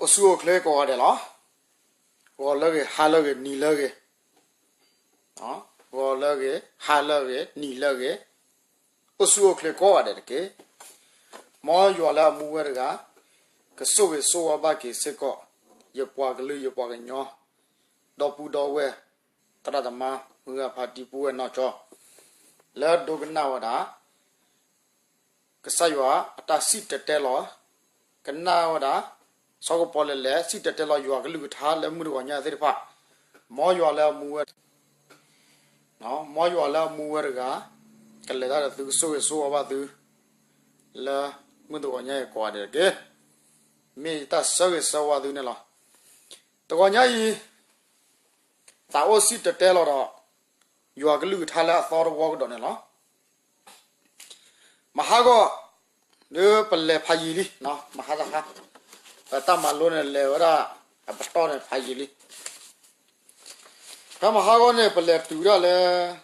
အိၣ်ဆူၣ်အိၣ်ချ့ကိးဂၤဒဲးလီၤ. ဂီၤလၢအဂ့ၤ, ဟါလၢအဂ့ၤ, နံၤလၢအဂ့ၤ, ဂီၤလၢအဂ့ၤ, ဟါလၢအဂ့ၤ, နံၤလၢအဂ့ၤ, အိၣ်ဆူၣ်အိၣ်ချ့ကိးဂၤဒဲးတက့ၢ်. မ်ယွၤလၢအမူဝဲတဂၤ ကဆိၣ်ဂ့ၤဆိၣ်ဝါဘၣ်က့ၤစ့ၢ်ကီး ယပှၤကလုာ်ယပှၤကညီ ဒီပုၢ်ဒီဝဲၢ် သရၣ်သမါ မုၢ်ဂၤဖါတံၢ် ပုၢ်ဝဲၢ်နီၢ်ကၠီ လၢဒိကနၣ်ဝဲဒၣ် ကစၢ်ယွၤအတၢ်စံၣ်တဲၤတဲလီၤ, ကနၣ်ဝဲဒၣ် စီၤကပီၤလဲၣ်လဲၣ် စံၣ်တဲၤတဲလီၤယွၤကလုၢ်ကထါလၢမုၢ်တဂီၤညါသ့ၣ်တဖၣ်, မ်ယွၤလၢအမူဝဲ မ်ယွၤလၢအမူဝဲတဂၤ ကလဲၤတၢ်ဒီးသုကဆိၣ်ဂ့ၤဆိၣ်ဝါဘၣ်သု လၢမုၢ်တဂီၤညါအံၤကိးဂၤဒဲးတက့ၢ်. မ့ၢ်ယတၢ်ဆၢဂ့ၤဆၢဝါသုန့ၣ်လီၤ. တဂီၤညါအံၤ သးအိၣ်စံၣ်တဲၤတဲလီၤဒီး ယွၤကလုၢ်ကထါလၢအသီတဝီကဒီးန့ၣ်လီၤ. မဟါဂီၤ ဒီးပလဲၤဖးယံာ်လံ, မဟါတဟါ ပတၢ်မၤလိန့ၣ်လဲၤဝဲဒၣ် အပတီၢ်န့ၣ်ဖးယံာ်လံ. ဖဲမဟါဂီၤန့ၣ် ပလဲၤတုၤဒၣ်လၢ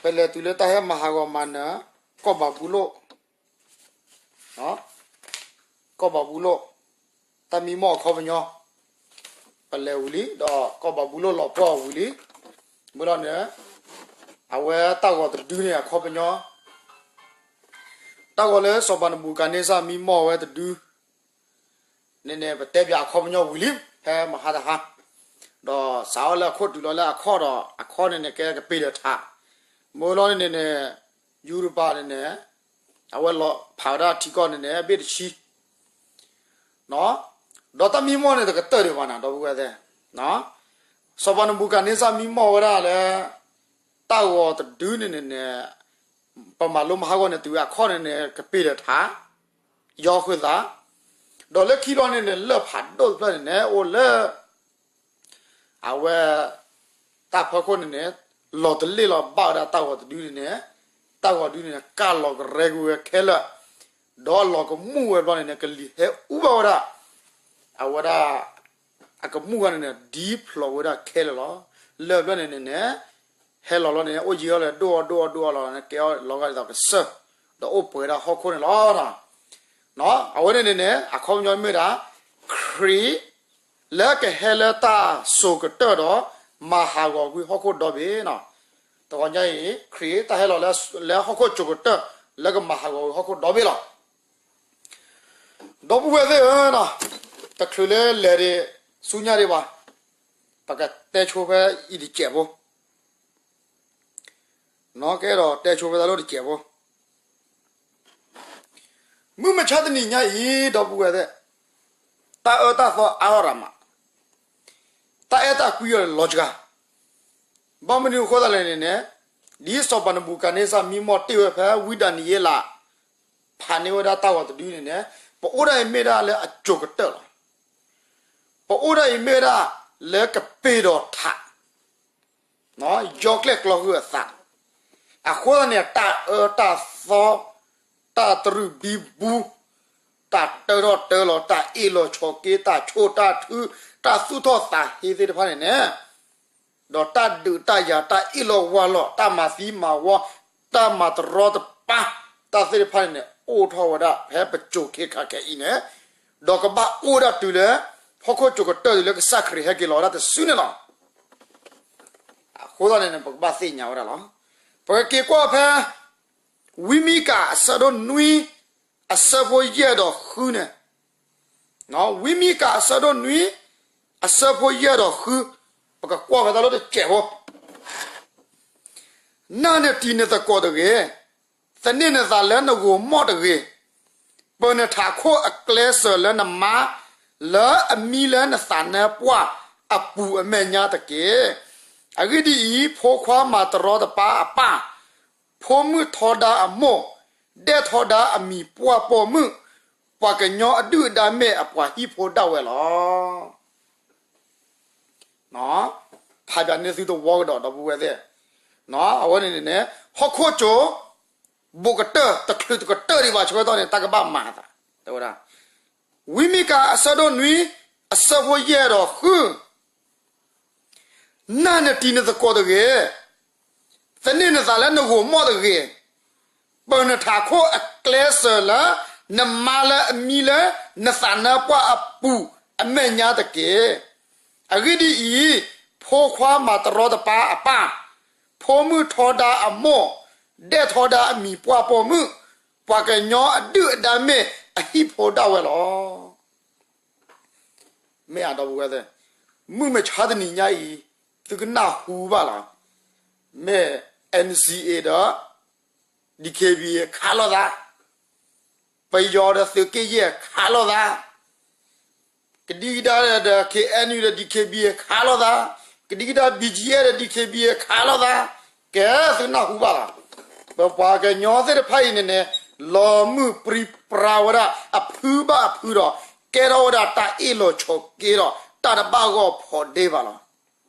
ပလဲၤတုၤလၢတၢ်ဟဲမၤဟးဂီၤမၤနၢၤ ကီၢ်ဘၤဘူလိၣ်, ကီၢ်ဘၤဘူလိၣ် တၢ်မံမီၢ်အခီပညီ ပလဲၤဝံၤလံ, ဒီးကီၢ်ဘၤဘူလိၣ်လီၤပှီၢ်ဝံၤလံ. မ့ၢ်လီၤန့ၣ် အဝဲတၢ်ဂီၤတဒုန့ၣ်အခီပညီ တၢ်ဂီၤလၢစီၤပၤနဘူၤခၣ်န့စၢ်မံမီၢ်ဝဲတဒု န့ၣ်န့ၣ် ပတဲပၠးအခီပညီဝံၤလံ ဖဲမဟါတဟါ, ဒီးစးထီၣ်လၢအခိၣ်တုၤလီၤလၢအခီၣ်ဒီး အခီၣ်န့ၣ်န့ၣ် ကဲကပ့ၤဒီးထး, မ့ၢ်လီၤန့ၣ်န့ၣ် ယူရပၤန့ၣ်န့ၣ် အဝဲလီၤဖးဝဲဒၣ်ထံကီၢ်န့ၣ်န့ၣ် ဘ့ၣ်တဆံ ဒီးတၢ်မံမီၢ်န့ၣ်တကတၢၢ်ဒံးဘၣ်နၤ ဒီပုၢ်ဝဲၢ်သ့ၣ်, စီၤပၤနဘူၤခၣ်န့စၢ်မံမီၢ်ဝဲဒၣ်လၢ တၢ်ဂီၤတဒုန့ၣ်န့ၣ်န့ၣ် ပမၤလိမဟါဂီၤန့ၣ် တုၤဝဲအခီၣ်န့ၣ်န့ၣ် ကပ့ၤဒီးထး ယီဃုာ်သး, ဒီးလၢခံလီၤန့ၣ်န့ၣ် လၢၢ်ဖးဒိၣ်တဖျၢၣ်န့ၣ်န့ၣ် အိၣ်လၢ အဝဲ တၢ်ဖီခိၣ်န့ၣ်န့ၣ် လီၤတလ့ၣ်လီၤဘၣ်ဝဲဒၣ်တၢ်ဂီၤတဒုန့ၣ်န့ၣ်, တၢ်ဂီၤဒုန့ၣ်န့ၣ် ကၢ်လီၤကရဲကွံာ်ဝဲခဲလၢာ်, ဒီးလီၤကမူၣ်ဝဲဘျီန့ၣ်န့ၣ် ကလံၤဟဲအူဘၣ်ဝဲဒၣ် အဝဲဒၣ် အကမူၣ်ဂၤန့ၣ်န့ၣ် ဒ်ဖျိးဝဲဒၣ်ခဲလၢာ်လီၤ. လၢၢ်ဘျီန့ၣ်န့ၣ်န့ၣ် ဟဲလီၤလီၤန့ၣ် အိၣ်ယံၤအီၤလဲၣ် ဒိၣ်အီၤဒိၣ်အီၤဒိၣ်အီၤလီၤန့ၣ် ကဲအီၤလီၤဂာ်ဒ်သိးကစၢၢ်, ဒီးအိၣ်ပှဲၤဒၣ်ဟီၣ်ခိၣ်န့ၣ်လီၤ. အဝဲန့ၣ်န့ၣ်န့ၣ် အခီပညီမ့ၢ်ဒၣ် ခရံာ် လၢကဟဲလၢတၢ်စိၤကတၢၢ်ဒီး မၤဟးဂီၤကွံာ်ဟီၣ်ခိၣ်ဒီဘ့ၣ်နီၤ. တဂီၤညါအံၤ ခရံာ်တၢ်ဟဲလီၤလၢဟီၣ်ခိၣ်စိၤကတၢၢ် လၢကမၤဟးဂီၤကွံာ်ဟီၣ်ခိၣ်ဒီဘ့ၣ်လီၤ. ဒီပုၢ်ဝဲၢ်သ့ၣ်ဧၢ, တချုးလၢလဲၤဒံးဆူညါဒံးဘၣ်, ပကတဲဆိဖဲအံၤတစဲးဖိ, ကအဲၣ်ဒိးတဲဆိဖဲတၢ်လိၣ်တစဲးဖိ မုၢ်မဆါတနံၤညါအံၤ ဒီပုၢ်ဝဲၢ်သ့ၣ်, တၢ်အၢတၢ်သီအါထီၣ်ရၤမး, တၢ်အဲၣ်တၢ်ကွံအီၤလီၤစှၤ, ဘၣ်မနုၤအဃိသတးလဲၣ်န့ၣ်န့ၣ်, ဒ်စီၤပၤနဘူၤခၣ်န့စၢ်မံမီၢ်တ့ၢ်ဝဲဖဲဝံဒၤနံးယ့လး ဖးန့ၢ်ဝဲဒၣ်တၢ်ဂီၤတဒုန့ၣ်န့ၣ်, ပအိၣ်ဒၣ်အံၤမ့ၢ်ဒၣ်လၢအစိၤကတၢၢ်လီၤ. ပအိၣ်ဒၣ်အံၤမ့ၢ်ဝဲဒၣ်လၢကပ့ၤဒီးထး ယီကျဲၣ်ကျီဃုာ်အသး, အဃိသတးန့ၣ် တၢ်အၢတၢ်သီ, တၢ်တရူးဘံဘူ, တၢ်တၢထီၣ်တၢလီၤ, တၢ်အ့ၣ်လိာ်ဆိးက့, တၢ်ဆိၣ်တၢ်ထု, တၢ်သူၣ်ထီၣ်သးဟ့သ့ၣ်တဖၣ်န့ၣ်န့ၣ်, ဒီးတၢ်ဒုးတၢ်ယၤ, တၢ်အ့ၣ်လိာ်ဝါလိာ်, တၢ်မၤသံမၤဝီ, တၢ်မၤတရီတပါ, တၢ်သ့ၣ်တဖၣ်န့ၣ်န့ၣ် အိၣ်ထီၣ်ဝဲဒၣ်ဖဲပစိၤခဲခါခဲအံၤန့ၣ်, ဒီးကဘၣ်အိၣ်ဝဲဒၣ်တုၤလၢ ဟီၣ်ခိၣ်စိၤကတၢၢ်တုၤလၢကစၢ်ခရံာ်ဟဲက့ၤလီၤဝဲဒၣ်တစုန့ၣ်လီၤ. အဃိသတးန့ၣ်န့ၣ် ပကဘၣ်သ့ၣ်ညါဝဲဒၣ်လီၤ. ပကက့ၤကွၢ်ဖဲ ဝံမံကၤအဆၢဒိၣ်နွံ အဆၢဖိယဲၢ်ဒီးဃုန့ၣ်, ဝံမံကၤအဆၢဒိၣ်နွံ အဆၢဖိယဲၢ်ဒီးဃု, ပကကွၢ်ဖဲတၢ်လိၣ်တစဲးဖိ နၢ်နတံၤနသကိးတဂ့ၤ, သန့ၤနသးလၢနဂိၤမီၣ်တဂ့ၤ, ပၢၤနထးခိၣ်အကျဲစၢၤလၢနမါ, လၢအမံလၢနသးနါပှၢ်အပူၤအမဲာ်ညါတက့ၢ်. အဂ့ၢ်ဒ်အံၤ, ဖိခွါမၤတရီတပါအပၢ်, ဖိမုၣ်ထီဒါအမိၢ်, ဒဲၣ်ထီဒါအမံၤပှၢ်ပိာ်မုၣ်, ပှၤကညီအဒုၣ်အဒါမ့ၢ်အပှၤဟံၣ်ဖိဒၣ်ဝဲလီၤ. ဖးဘၣ်န့ၢ်သုတဝီကဒီး ဒီပုၢ်ဝဲၢ်သ့ၣ်, အဝဲန့ၣ်န့ၣ်န့ၣ် ဟီၣ်ခိၣ်စိၤ ဘူးကတၢၢ် တချုးတကတၢၢ်ဒံးဘၣ် ဆၢကတီၢ်န့ၣ် တၢ်ကဘၣ်မၤအသး တဲဝဲဒၣ်, ဝံမံကၤအဆၢဒိၣ်နွံ အဆၢဖိယဲၢ်ဒီးဃု နၢ်နတံၤနသကိးတဂ့ၤ, သန့ၤနသးလၢနဂိၤမီၣ်တဂ့ၤ, ပၢၤနထးခိၣ်အကျဲစၢၤလၢ နမါလၢအမံလၢနသးနါပှၢ်အပူၤအမဲာ်ညါတက့ၢ်. အဂ့ၢ်ဒ်အံၤ, ဖိခွါမၤတရီတပါအပၢ်, ဖိမုၣ်ထီဒါအမိၢ်, ဒဲၣ်ထီဒါအမံၤပှၢ်ပိာ်မုၣ်, ပှၤကညီအဒုၣ်အဒါမ့ၢ်အဟံၣ်ဖိဒၣ်ဝဲလီၤ. မ့ၢ်အဒီပုၢ်ဝဲၢ်သ့ၣ်, မုၢ်မဆါတနံၤညါအံၤ, သုကနၢ်ဟူဘၣ်လီၤ. မ့ၢ် NCA ဒီး DKBA ခးလိာ်သး, ပယီၤဒီးသုးက့ယဲၢ်ခးလိာ်သး, ကဒံကဒါဒီး KNU ဒီး DKBA ခးလိာ်သး, ကဒံကဒါ BGF ဒီး DKBA ခးလိာ်သး, ကဲသုနၢ်ဟူဘၣ်လီၤ. ပပှၤကညီသ့ၣ်တဖၣ်အံၤန့ၣ်န့ၣ်, လီၤမုၢ်ပြံပြါဝဲဒၣ်အဖုဘၣ်အဖုဒီး, ကဲထီၣ်ဝဲဒၣ်တၢ်အ့ၣ်လိာ်ဆိးက့ဒီး တၢ်တဘၣ်ဂီၢ်ဖီဒ့ဘၣ်လီၤ.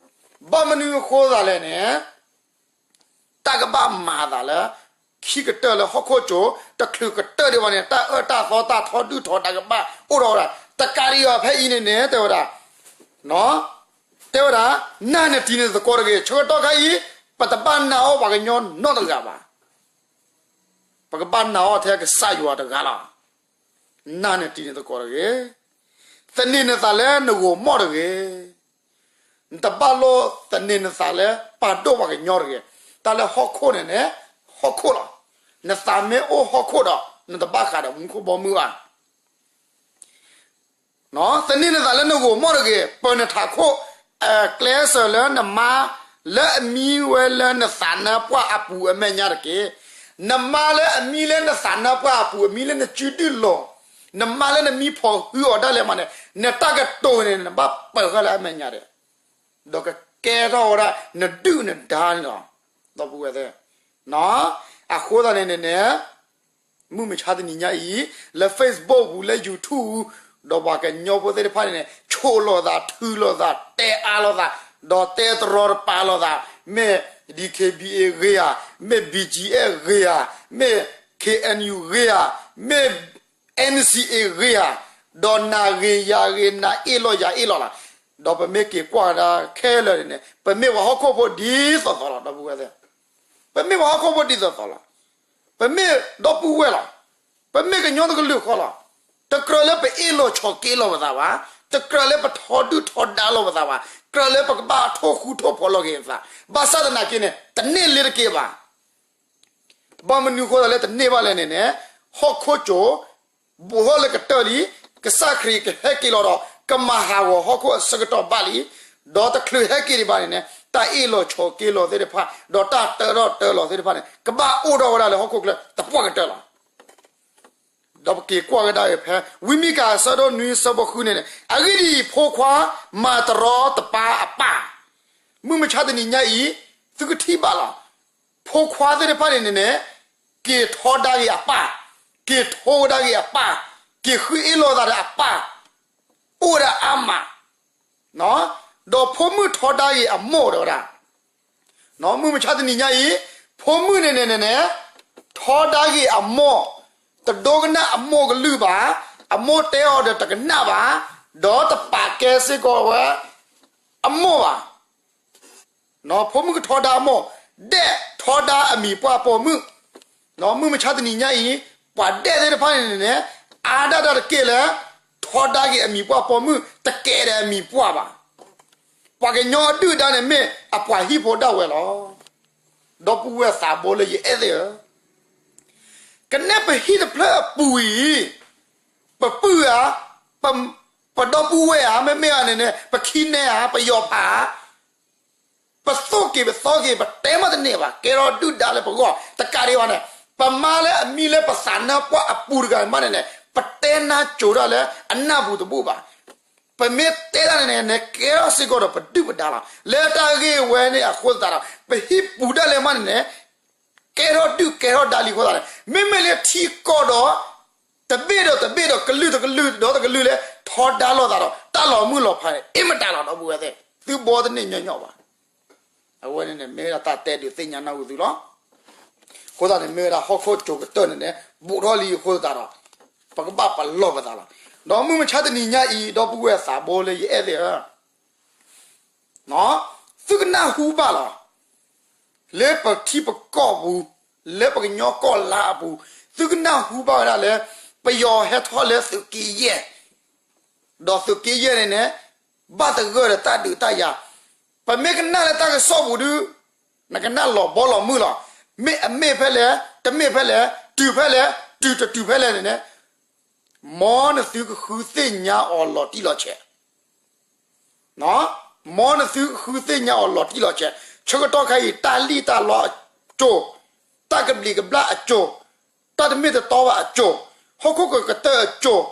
ဘၣ်မနုၤအဃိသးလဲၣ်န့ၣ် တၢ်ကဘၣ်မၤအသးလၢ ခံကတၢၢ်လၢဟီၣ်ခိၣ်ကၠိ, တချုးကတၢၢ်ဒံးဘၣ်န့ၣ် တၢ်အၢတၢ်သီတၢ်ထီဒုၣ်ထီဒါကဘၣ်အိၣ်ထီၣ်ဝဲဒၣ်, တကးဒံးဘၣ်ဖဲအံၤန့ၣ်န့ၣ် တဲဝဲဒၣ်, တဲဝဲဒၣ်, နၢ်နတံၤန့ၣ်သကိးတဂ့ၤ, ဆၢကတီၢ်ခါအံၤ, ပတဘၣ်နာ်အီၣ်ပှၤကညီနီတဂၤဘၣ်. ပကဘၣ်နာ်အီၣ်ထဲကစၢ်ယွၤတဂၤလီၤ. နၢ်နတံၤန့ၣ်သကိးတဂ့ၤ, သန့ၤနသးလၢနဂိာ်မီၣ်တဂ့ၤ. နတဘၣ်လိၣ်သန့ၤနသးလၢပာ်ဒိၣ်ပှၤကညီတဂ့ၤ. တၢ်လၢဟီၣ်ခိၣ်န့ၣ်န့ၣ်, ဟီၣ်ခိၣ်လီၤ. နသးမ့ၢ်အိၣ်ဟီၣ်ခိၣ်ဒီး နတဘၣ်ဃးဒီးမူခိၣ်ဘီမုၢ်ဘၣ်. သန့ၤနသးလၢနဂိာ်မီၣ်တဂ့ၤ, ပၢၤနထးခိၣ်, ကျဲစၢၤလၢနမါ, လၢအမံဝဲလၢနသးနါပှၢ်အပူၤအမဲာ်ညါတက့ၢ်. နမါလၢအမံလၢနသးနါပှၢ်အပူၤ, အမံလၢနစုဒုၣ်လီၤ, နမါလၢနမံဖီၣ်ဟုအီၤဒၣ်လဲာ်မးန့ၣ်, နတၢ်ကတိၤန့ၣ် နဘၣ်ပၢၤဃာ်လၢအမဲာ်ညါဒီး ဒီးကကဲထီၣ်ဝဲဒၣ်နဒုၣ်နဒါန့ၣ်လီၤ. ဒီပုၢ်ဝဲၢ်သ့ၣ်, အဃိသတးန့ၣ်န့ၣ်န့ၣ်, မုၢ်မဆါတနံၤညါအံၤ, လၢ Facebook ပူၤ လၢ YouTube ပူၤ, ဒီးပှၤကညီဖိသ့ၣ်တဖၣ်န့ၣ်န့ၣ် ဆိးလိာ်သး ထုးလိာ်သး တဲအါလိာ်သး, ဒီးတဲတရီတပါလိာ်သး, မ့ၢ် DKBA ဂ့ၤဧါ, မ့ၢ် BGF ဂ့ၤဧါ, မ့ၢ် KNU ဂ့ၤဧါ, မ့ၢ် NCA ဂ့ၤဧါ, ဒီးနၤဂ့ၤယၤဂ့ၤ နၤအ့ၣ်လိာ်ယၤအ့ၣ်လိာ်လီၤ. ဒီးပမ့ၢ်က့ၤကွၢ်ကဒါခဲလၢာ်န့ၣ်န့ၣ် ပမ့ၢ်ပှၤဟီၣ်ခိၣ်ဖိဒ်သိးသိးလီၤ ဒီပုၢ်ဝဲၢ်သ့ၣ်, ပမ့ၢ်ပှၤဟီၣ်ခိၣ်ဖိဒ်သိးသိးလီၤ. ပမ့ၢ်ဒီပုၢ်ဝဲၢ်လီၤ. ပမ့ၢ်ကညီတကလုာ်ဃီလီၤ. တကြၢးလၢပအ့ၣ်လိာ်ဆိးက့လိာ်ပသးဘၣ်, တကြၢးလၢပထီဒုၣ်ထီဒါလိာ်ပသးဘၣ်, ကြၢးလၢပကဘၣ်ထိၣ်ဃူထိၣ်ဖိးလိာ်က့ၤပသး, ဘၣ်ဆၣ်သနာ်က့န့ၣ် တန့ၢ်လၢတက့ၢ်ဘၣ်. ဘၣ်မနုၤဃိသတးလၢတန့ၢ်ဘၣ်လဲၣ်န့ၣ်န့ၣ်, ဟီၣ်ခိၣ်ကၠိ ဘူးထီၣ်လၢကတၢၢ်လံ, ကစၢ်ခရံာ်ကဟဲက့ၤလီၤဒီး ကမၤဟးဂီၤဟီၣ်ခိၣ်အဆၢကတီၢ်ဘၣ်လံ, ဒီးတချုးဟဲက့ၤဒံးဘၣ်န့ၣ်န့ၣ် တၢ်အ့ၣ်လိာ်ဆိးက့လိာ်သ့ၣ်တဖၣ် ဒီးတၢ်တၢထီၣ်တၢလီၤသ့ၣ်တဖၣ်န့ၣ် ကဘၣ်အိၣ်ထီၣ်ဝဲဒၣ်လၢဟီၣ်ခိၣ်ချၢသပှၢ်ကတၢၢ်လီၤ. ဒီးပက့ၤကွၢ်ကဒါအံၤဖဲ ဝံမံကၤအဆၢဒိၣ်နွံဆၢဖိဃုန့ၣ်န့ၣ်, အဂ့ၢ်ဒ်အံၤ, ဖိခွါမၤတရီတပါအပၢ်, မုၢ်မဆါတနံၤညါအံၤ, သုကထံၣ်ဘၣ်လီၤ. ဖိခွါသ့ၣ်တဖၣ်န့ၣ်န့ၣ်န့ၣ်, က့ၤထီဒါက့ၤအပၢ်, က့ၤထိကဒါက့ၤအပၢ်, က့ၤဃုအ့ၣ်လိာ်သးဒီးအပၢ်, အိၣ်ဝဲဒၣ်အါမး. ဒီးဖိမုၣ်ထီဒါက့ၤအမိၢ်ဒီးဝဲဒၣ်, မုၢ်မဆါတနံၤညါအံၤ, ဖိမုၣ်န့ၣ်န့ၣ်န့ၣ်န့ၣ်, ထီဒါက့ၤအမိၢ်, တဒိကနၣ်အမိၢ်ကလုၢ်ဘၣ်, အမိၢ်တဲအီၤဒီးတကနၣ်ဘၣ်, ဒီးတပာ်ကဲစ့ၢ်ကီးဝဲ အမိၢ်ဘၣ်. ဖိမုၣ်ကထီဒါအမိၢ်, ဒဲၣ်ထီဒါအမံၤပှၢ်ပိာ်မုၣ်, မုၢ်မဆါတနံၤညါအံၤ, ပှၤဒဲၣ်သ့ၣ်တဖၣ်န့ၣ်န့ၣ်, အါဒၣ်တၢ်တက့ၢ်လၢ ထီဒါက့ၤအမံၤပှၢ်ပိာ်မုၣ်, တကဲဒီးအမံၤပှၢ်ဘၣ်. ပှၤကညီအဒုၣ်အဒါန့ၣ်မ့ၢ်အပှၤဟံၣ်ဖိဒၣ်ဝဲလီၤ. ဒီပုၢ်ဝဲၢ်သးဘိလၢယအဲၣ်သ့ၣ်ဧၢ, ကနဲၣ်ပဟံၣ်တဖျၢၣ်အပူၤအံၤ, ပပုၢ်ဧါ, ပဒီပုၢ်ဝဲၢ်ဧါ, မ့မ့ၢ်ဧါန့ၣ်န့ၣ် ပခံနဲဧါ, ပယီၤဖးဧါ, ပသိၣ်က့ၤပသီက့ၤ ပတဲမ့ၢ်တန့ၢ်ဘၣ်, ကဲထီၣ်ဒုၣ်ဒါလၢပဂီၢ်, တကးဒံးဘၣ်န့ၣ်, ပမါလၢအမံလၢပသးနါပှၢ်အပူၤတဂၤမးန့ၣ်န့ၣ်, ပတဲနါစိၤတၢ်လၢအနၢ်ပူၤတဘူၣ်ဘၣ်. ပမ့ၢ်တဲတၢ်န့ၣ်န့ၣ် နကဲထီၣ်စ့ၢ်ကီးဒီးပဒုၣ်ပဒါလီၤ. လၢတၢ်ဂ့ၢ်ဝဲန့ၣ်အဃိသတးဒီး ပဟံၣ်ပူၤဒၣ်လဲာ်မးန့ၣ်န့ၣ်, ကဲထီၣ်ဒုၣ်ကဲထီၣ်ဒါလံအဃိသတးန့ၣ်, မ့မ့ၢ်လၢထံကီၢ်ဒီး တဘ့ၣ်ဒီးတဘ့ၣ်ဒီးကလုာ်တကလုာ်ဒီးတကလုာ်လၢ ထီဒါလိာ်သးဒီး တၢ်လီၤမုၢ်လီၤဖးန့ၣ် အ့ၣ်မတၤလီၤ ဒီပုၢ်ဝဲၢ်သ့ၣ်, သုဘီတန့ၢ်ညီညီဘၣ်. အဝဲန့ၣ်န့ၣ် မ့ၢ်ဝဲဒၣ်တၢ်တဲဒုးသ့ၣ်ညါနၢ်ဟူသုလီၤ. အဃိသတးန့ၣ် မ့ၢ်ဝဲဒၣ်ဟီၣ်ခိၣ်ကၠိကတၢၢ်န့ၣ်န့ၣ် ဘူးထီၣ်လံအဃိသတးဒီး ပကဘၣ်ပလီၢ်ပသးလီၤ. ဒီးမုၢ်မဆါတနံၤညါအံၤ ဒီပုၢ်ဝဲၢ်သးဘိလၢယအဲၣ်သ့ၣ်ဧၢ, သုကနၢ်ဟူဘၣ်လီၤ. လၢပထံပကီၢ်ပူၤ, လၢပကညီကီၢ်လါအပူၤ, သုကနၢ်ဟူဘၣ်ဝဲဒၣ်လၢ ပယီၤဟဲထီၣ်လၢသုးက့ယဲၢ်, ဒီးသုးက့ယဲၢ်န့ၣ်န့ၣ် ဘၣ်သဂၢၢ်ဒီးတၢ်ဒုးတၢ်ယၤ, ပမ့ၢ်ကနၣ်လၢတၢ်ကစီၣ်ပူၤဒုး နကနၣ်လီၤဘီလီၤမုၢ်လီၤ. မ့ၢ်အမ့ၢ်ဖဲလဲၣ်, တမ့ၢ်ဖဲလဲၣ်, တုၤဖဲလဲၣ်, တုၤတတုၤဖဲလဲၣ်န့ၣ်န့ၣ် မ်နသုကဃုသ့ၣ်ညါအီၤလီၤတံၢ်လီၤဆဲး မ်နသုကဃုသ့ၣ်ညါအီၤလီၤတံၢ်လီၤဆဲး, ဆၢကတီၢ်ခဲအံၤ တၢ်လံၣ်တၢ်လီအစိၤ, တၢ်ကဘျံးကဘျၣ်အစိၤ, တၢ်တမ့ၢ်တတီဘၣ်အစိၤ, ဟီၣ်ခိၣ်ကကတၢၢ်အစိၤ,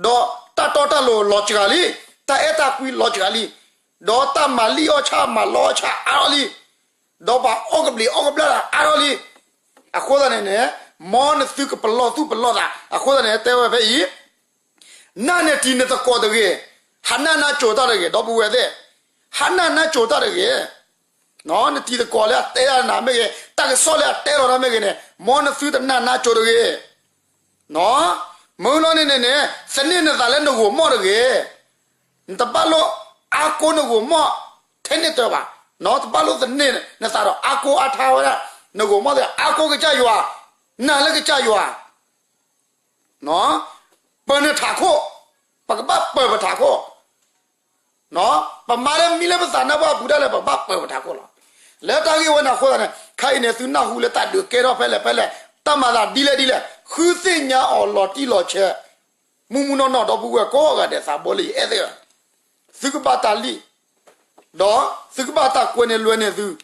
ဒီးတၢ်တီတၢ်လိၤလီၤစှၤလံ, တၢ်အဲၣ်တၢ်ကွံလီၤစှၤလံ, ဒီးတၢ်မၤလံၣ်အီၣ်ဆၣ်မၤလီအီၣ်ဆၣ်အါထီၣ်လံ, ဒီးပှၤအီၣ်ကဘျံးအီၣ်ကဘျၣ်တၢ်အါထီၣ်လံ. အဃိသတးန့ၣ်န့ၣ် မ်နသုကပလီၢ်သူၣ်ပလီၢ်သး, အဃိသတးန့ၣ် တဲဝဲဖဲအံၤ နနၢ်န့ၢ်တံၤနသကိးတဂ့ၤ, ဟးနၢ်နါစိၤတၢ်တဂ့ၤ, ဒီပုၢ်ဝဲၢ်သ့ၣ်, ဟးနၢ်နါစိၤတၢ်တဂ့ၤ. နတံၤသကိးလၢအတဲဒၣ်နၤမ့ၢ်ဂ့ၤ, တၢ်ကစီၣ်လၢအတဲလီၤနၤမ့ၢ်ဂ့ၤန့ၣ် မ်နသုတနၢ်နါစိၤတဂ့ၤ. မုၢ်လီၤန့ၣ်န့ၣ်န့ၣ် သန့ၤနသးလၢနဂိာ်မီၢ်တဂ့ၤ. နတဘၣ်လိၣ်အါကိနဂိာ်မီၢ်ထဲန့ၣ်တၢၤဘၣ်, နတဘၣ်လိၣ်သန့ၤနသးဒီးအါကိအါထါဝဲဒၣ်, နဂိာ်မီၢ်သ့ၣ် အါကိကစၢ်ယွၤ, နၤလၢကစၢ်ယွၤ ပၢၤနထးခိၣ်, ပကဘၣ်ပၢၤပထးခိၣ်, ပမၤလၢမံလၢပသးနါပှၢ်အပူၤဒၣ်လဲာ် ပကဘၣ်ပၢၤပထးခိၣ်လီၤ. လၢတၢ်ဂ့ၢ်ဝဲန့ၣ်အဃိသတးန့ၣ် ခဲအံၤန့ၣ် သုနၢ်ဟူလၢတၢ်ဒုးကဲထီၣ်ဖဲလဲၣ်ဖဲလဲၣ်, တၢ်မၤသးဒ်လဲၣ်ဒ်လဲၣ် ဃုသ့ၣ်ညါအီၤလီၤတံၢ်လီၤဆဲး, မုၢ်မုၢ်နီၢ်နီၢ် ဒီပုၢ်ဝဲၢ်ကိးဂၤဒဲး သးဘိလၢယအဲၣ်သ့ၣ်ဧၢ, သုကဘၣ်တၢ်လံၣ်, ဒီးသုကဘၣ်တၢ်ကွဲန့ၢ်လွဲန့ၢ်သု, ဒီး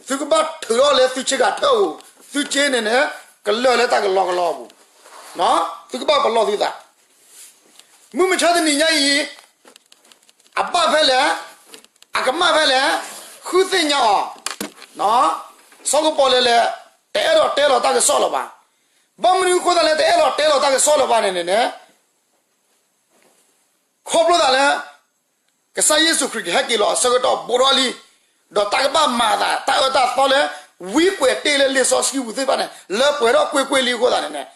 သုကဘၣ်ထုးထီၣ်လၢသုဆ့ကၤထၢၣ်အပူၤ, သုစ့န့ၣ်န့ၣ် ကလၢာ်လၢတၢ်ကလီကလီအပူၤ, သုကဘၣ်ပလီၢ်သုသး, မုၢ်မဆါတနံၤညါအံၤ အဘၣ်ဖဲလဲၣ်, အကမၣ်ဖဲလဲၣ်, ဃုသ့ၣ်ညါအီၤ, စီၤကပီၤလဲၣ်လဲၣ် တအဲၣ်ဒိးတဲလီၤတၢ်ကစီၣ်လၢၤဘၣ်. ဘၣ်မနုၤအဃိသတးလၢတအဲၣ်ဒိးတဲလီၤတၢ်ကစီၣ်လၢၤဘၣ်န့ၣ်န့ၣ်န့ၣ် ခီဖျိသးလၢ ကစၢ်ယ့ၣ်ၡူးခရံာ်ကဟဲက့ၤလီၤအဆၢကတီၢ်ဘူးထီၣ်လံ, ဒီးတၢ်ကဘၣ်မၤအသး တၢ်အၢတၢ်သီလၢ ဝံကွဲးတ့ၢ်လၢလံာ်စီဆှံပူၤသ့ၣ်တဖၣ်န့ၣ် လၢပှဲၤထီၣ်ကွ့ၢ်ကွ့ၢ်လံအဃိသတးန့ၣ်န့ၣ်,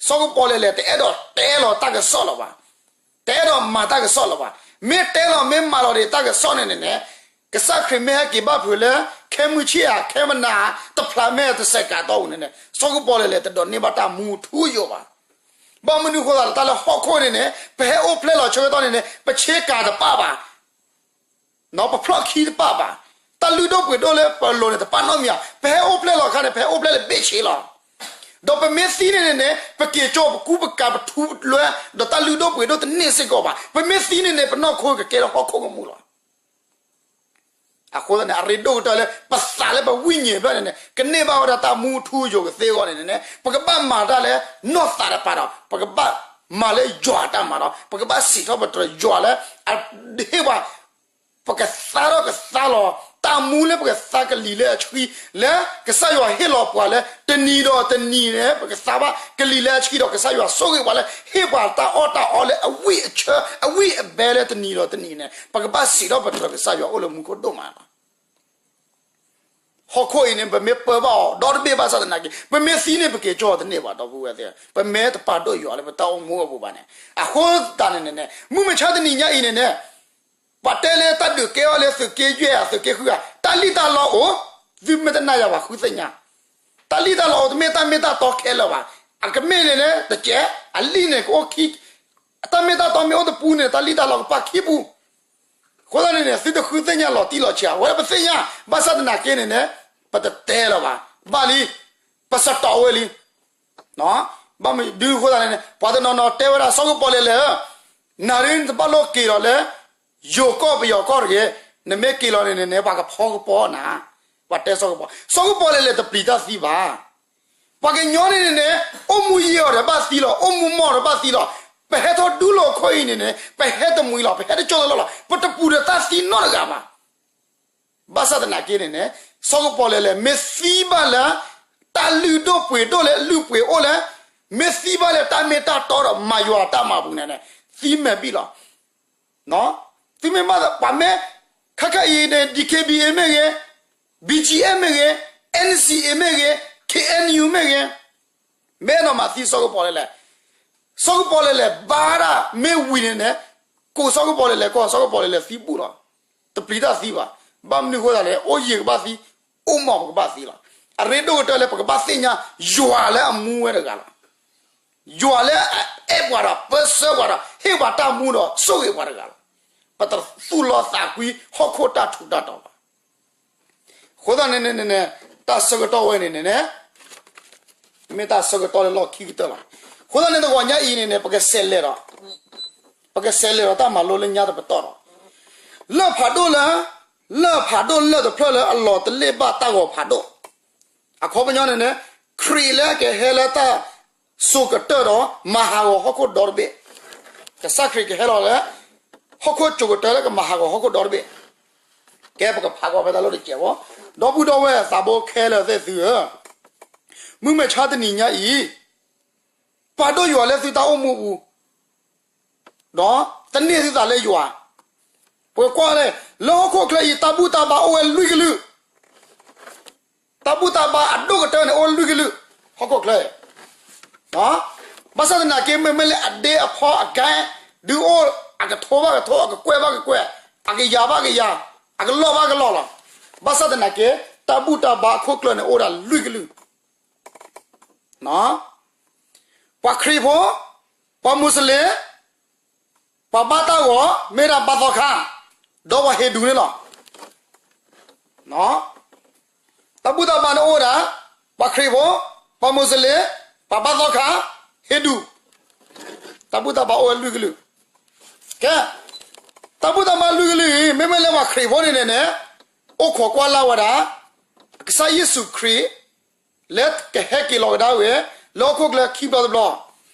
စီၤကပီၤလဲၣ်လဲၣ် တအဲၣ်ဒိးတဲလီၤတၢ်ကစီၣ်လၢၤဘၣ်, တအဲၣ်ဒိးမၤတၢ်ကစီၣ်လၢၤဘၣ်. မ့ၢ်တဲလီၤမ့ၢ်မၤလီၤဒံးတၢ်ကစီၣ်န့ၣ်န့ၣ်န့ၣ်, ကစၢ်ခရံာ်မ့ၢ်ဟဲက့ၤဘၣ်ဖုးလၢ ခဲမုၢ်ဆ့ၣ်ဧါ ခဲမုၢ်နၤ တဖျးမဲာ်တစဲးကးတီၢ်ပူၤန့ၣ်န့ၣ် စီၤကပီၤလဲၣ်လဲၣ် တဒိးန့ၢ်ဘၣ်တၢ်မူအထူအယိာ်ဘၣ်. ဘၣ်မနုၤအဃိသတးလၢတၢ်လၢဟီၣ်ခိၣ်န့ၣ်န့ၣ် ပဟဲအိၣ်ဖျဲၣ်လီၤဆၢကတီၢ်န့ၣ်န့ၣ် ပဆ့ကၤတပၣ်ဘၣ်, ပဖျီၣ်ခံတပၣ်ဘၣ်, တၢ်လုၢ်ဒိၣ်ပှ့ၤဒိၣ်လၢပလိၤန့ၣ် တပၣ်နီတမံၤဘၣ်. ပဟဲအိၣ်ဖျဲၣ်လီၤအခါန့ၣ် ပဟဲအိၣ်ဖျဲၣ်လၢဘ့ၣ်ဆ့လီၤ. ဒီးပမ့ၢ်သံန့ၣ်န့ၣ်န့ၣ် ပက့ၤကၠီပကူပကၤပထူပလွဲ, ဒီးတၢ်လုၢ်ဒိၣ်ပှ့ၤဒိၣ်တန့ၢ်စ့ၢ်ကီးဘၣ်. ပမ့ၢ်သံန့ၣ်န့ၣ် ပနီၢ်ခိကကဲထီၣ်ဟီၣ်ခိၣ်ကမူလီၤ. အဃိသတးန့ၣ် အရ့ဒိၣ်ကတၢၢ်လၢ ပသးလၢပဝိညာဉ်ဖျၢၣ်န့ၣ်န့ၣ် ကန့ၢ်ဘၣ်ဝဲဒၣ်တၢ်မူအထူအယိာ်ကသ့အဂီၢ်န့ၣ်န့ၣ် ပကဘၣ်မၤတၢ်လၢနီၢ်သးတပၤဒီး ပကဘၣ်မၤလၢယွၤအတၢ်မၤဒီး ပကဘၣ်စံးထီၣ်ပတြၢၤယွၤလၢ အဟ့ၣ်ပှၤ ပကသါထီၣ်ကသါလီၤ တၢ်မူလၢပကသါကလံၤလၢအဆှံ လၢကစၢ်ယွၤဟ့ၣ်လီၤပှၤလၢ တနံၤဒီးတနံၤန့ၣ် ပကသါဘၣ်ကလံၤလၢအဆှံဒီး ကစၢ်ယွၤဆိၣ်ဂ့ၤပှၤလၢ ဟ့ၣ်ပှၤတၢ်အီၣ်တၢ်အီလၢအဝံၣ်အဆၢ အဝံၣ်အဘဲလၢတနံၤဒီးတနံၤန့ၣ် ပကဘၣ်စံးထီၣ်ပတြၢၤကစၢ်ယွၤအိၣ်လၢမူခိၣ်ဒိၣ်မးလီၤ. ဟီၣ်ခိၣ်အံၤန့ၣ် ပမ့ၢ်ပၢဘၣ်အီၤ ဒီတဘ့ၣ်ဘၣ်ဆၣ်သနာ်က့ ပမ့ၢ်သံန့ၣ် ပက့ၤကၠီတန့ၢ်ဘၣ် ဒီပုၢ်ဝဲၢ်သ့ၣ်ဧၢ, ပမ့ၢ်တပာ်ဒိၣ်ယွၤလၢပတၢ်အိၣ်မူအပူၤဘၣ်န့ၣ်. အဃိသတးန့ၣ်န့ၣ် မုၢ်မဆါတနံၤညါအံၤန့ၣ်န့ၣ် ပှၤတဲလၢတၢ်ဒုးကဲထီၣ်လၢသုးက့ယဲၢ်ဧါ သုးက့ဃုဧါ တၢ်လံၣ်တၢ်လီအိၣ်, သုမ့ၢ်တနာ်ယၤဘၣ်ဃုသ့ၣ်ညါ, တၢ်လံၣ်တၢ်လီအိၣ် တမ့ၢ်တၢ်မ့ၢ်တၢ်တီခဲလၢာ်ဘၣ်. အကမ့ၢ်န့ၣ်န့ၣ် တကဲး အလံၣ်န့ၣ်ကအိၣ်ခံ တၢ်မ့ၢ်တၢ်တီမ့ၢ်အိၣ်တပူၤန့ၣ် တၢ်လံၣ်တၢ်လီကပာ်ခံပူၤ. အဃိသတးန့ၣ်န့ၣ် သုတဃုသ့ၣ်ညါလီၤတံၢ်လီၤဆဲး အဝဲဒၣ်ပသ့ၣ်ညါ ဘၣ်ဆၣ်သနာ်က့န့ၣ်န့ၣ် ပတတဲလၢၤဘၣ်. ဘၣ်လံ, ပစတီးဝဲလံ. ဘၣ်မနုၤအဃိသတးန့ၣ်န့ၣ် ပှၤတနီၤနီၤတဲဝဲဒၣ် စီၤကပီၤလဲၣ်လဲၣ်ဧၢ, နၤဒ်နတဘၣ်လိၣ်က့ၤလီၤလၢ ယိၤကီၢ်ပယီၤကီၢ်တဂ့ၤ, နမ့ၢ်က့ၤလီၤန့ၣ်န့ၣ်န့ၣ် ပှၤကဖီကပီၤနၤ, ပှၤတဲစီၤကပီၤ, စီၤကပီၤလဲၣ်လဲၣ်တပျံၤတၢ်သံဘၣ်. ပှၤကညီန့ၣ်န့ၣ်န့ၣ် အိၣ်မူယံာ်အီၤဒီးဘၣ်သံလီၤ, အိၣ်မူမီၢ်ဒီးဘၣ်သံလီၤ. ပဟဲထီၣ်ဒူလိာ်ခိၣ်အံၤန့ၣ်န့ၣ် ပဟဲတမှံၤလီၤ, ပဟဲတကၠီတလီၢ်လီၤ, ပတပူၤဒီးတၢ်သံနီတဂၤဘၣ်. ဘၣ်ဆၣ်သနာ်က့န့ၣ်န့ၣ် စီၤကပီၤလဲၣ်လဲၣ် မ့ၢ်သံဘၣ်လၢ တၢ်လုၢ်ဒိၣ်ပှ့ၤဒိၣ်လၢအလုၢ်ပှ့ၤအိၣ်လၢ မ့ၢ်သံဘၣ်လၢတၢ်မ့ၢ်တၢ်တီဒီးမၤယွၤအတၢ်မၤပူၤန့ၣ်န့ၣ် သံမဲာ်ဘံၣ်လီၤ. သုမ့ၢ်ဘၣ်ပှၤမ့ၢ် ခဲခါအံၤန့ၣ် DKBA မ့ၢ်ဂ့ၤ, BGF မ့ၢ်ဂ့ၤ, NCA မ့ၢ်ဂ့ၤ, KNU မ့ၢ်ဂ့ၤ, မ့ၢ်အဲၣ်ဒိးမၤသံစီၤကပီၤလဲၣ်လဲၣ်, စီၤကပီၤလဲၣ်လဲၣ် ဘါဒၣ်မ့ၢ်ဝံၤန့ၣ်န့ၣ် ကိးစီၤကပီၤလဲၣ်လဲၣ် ကိးစီၤကပီၤလဲၣ်လဲၣ်သံဘူၣ်လီၤ. တပျံၤတၢ်သံဘၣ်. ဘၣ်မနုၤအဃိသတးလဲၣ် အိၣ်ယံာ်ကဘၣ်သံ, အိၣ်မီၢ်ပကဘၣ်သံလီၤ. အရ့ဒိၣ်ကတၢၢ်လၢပကဘၣ်သ့ၣ်ညါ ယွၤလၢအမူဝဲတဂၤလီၤ. ယွၤလၢအအဲၣ်ပှၤဒီး ပၢဆှၢပှၤဒီး ဟ့ၣ်ပှၤတၢ်မူဒီး ဆိၣ်ဂ့ၤပှၤတဂၤလီၤ. ပတသူၣ်လီသးကွံဟီၣ်ခိၣ်တၢ်ထူးတၢ်တီၤဘၣ်. အဃိသတးန့ၣ်န့ၣ် တၢ်ဆၢကတီၢ်ဝဲန့ၣ်န့ၣ် မ့ၢ်တၢ်ဆၢကတီၢ်လၢလီၢ်ခံကတၢၢ်လီၤ. အဃိသတးန့ၣ် တဂီၤညါအံၤန့ၣ်န့ၣ် ပကစးလဲၤဒီး ပကစးလဲၤဒီးတၢ်မၤလိလၢညါတပတီၢ်ဒီး လၢၢ်ဖးဒိၣ်လၢ လၢၢ်ဖးဒိၣ်လၢၢ်တဖျၢၣ်လၢအလီၤတလ့ၣ်ဘၣ်တၢ်ဂီၤဖးဒိၣ် အခီပညီန့ၣ်န့ၣ် ခရံာ်လၢကဟဲလၢတၢ်စိၤကတၢၢ်ဒီး မၤဟးဂီၤဟီၣ်ခိၣ်ဒီတဘ့ၣ်, ကစၢ်ခရံာ်ကဟဲလီၤလၢ ဟီၣ်ခိၣ်စိၤကတၢၢ်လၢကမၤဟးဂီၤဟီၣ်ခိၣ်ဒီတဘ့ၣ်. ကဲ ပကဖးကွၢ်ဖဲတၢ်လီၢ်တစဲးဖိ, ဒီပုၢ်ဒီဝဲၢ်သးဘိခဲလၢာ်သ့ၣ်သုဧၢ, မုၢ်မဆါတနံၤညါအံၤ ပာ်ဒိၣ်ယွၤလၢသုတၢ်အိၣ်မူအပူၤ, ဒီးသန့ၤသုသးလၢယွၤ, ပကွၢ်လၢ လၢဟီၣ်ခိၣ်ချၢအံၤ တၢ်ဘူၣ်တၢ်ဘါအိၣ်ဝဲလွံၢ်ကလုာ် တၢ်ဘူၣ်တၢ်ဘါအဒိၣ်ကတၢၢ်န့ၣ် အိၣ်လွံၢ်ကလုာ်, ဟီၣ်ခိၣ်ချၢ, ဘၣ်ဆၣ်သနာ်က့ မ့မ့ၢ်လၢအဒ့အဖီအကဲ ဒုးအိၣ်အကထိဘၣ်ကထိ အကကွဲၢ်ဘၣ်ကကွဲၢ်, အကယၤဘၣ်ကယၤ, အကလီၢ်ဘၣ်ကလီၢ်လီၤ. ဘၣ်ဆၣ်သနာ်က့ တၢ်ဘူၣ်တၢ်ဘါအခိၣ်ကျၢၢ်န့ၣ် အိၣ်ဒၣ်လွံၢ်ကလုာ် ပှၤခရံာ်ဖိ, ပှၤမူစလ့ၣ်, ပှၤဘါတၢ်ဂီၤ မ့ၢ်ဒၣ်ဘါသီခါ, ဒီးပှၤဟ့းဒူန့ၣ်လီၤ. တၢ်ဘူၣ်တၢ်ဘါန့ၣ်အိၣ်ဝဲဒၣ် ပှၤခရံာ်ဖိ, ပှၤမူစလ့ၣ်, ပှၤဘါသီခါ, ဟ့းဒူ, တၢ်ဘူၣ်တၢ်ဘါအိၣ်ဝဲလွံၢ်ကလုာ်. ကဲ, တၢ်ဘူၣ်တၢ်ဘါလွံၢ်ကလုာ်အံၤ မ့မ့ၢ်လၢပှၤခရံာ်ဖိန့ၣ်န့ၣ်န့ၣ် အိၣ်ခိးကွၢ်လၢ်ဝဲဒၣ် ကစၢ်ယ့ၣ်ၡူးခရံာ် လၢကဟဲက့ၤလီၤကဒါဝဲ လၢဟီၣ်ခိၣ်ချၢခံဘျီတဘျီ,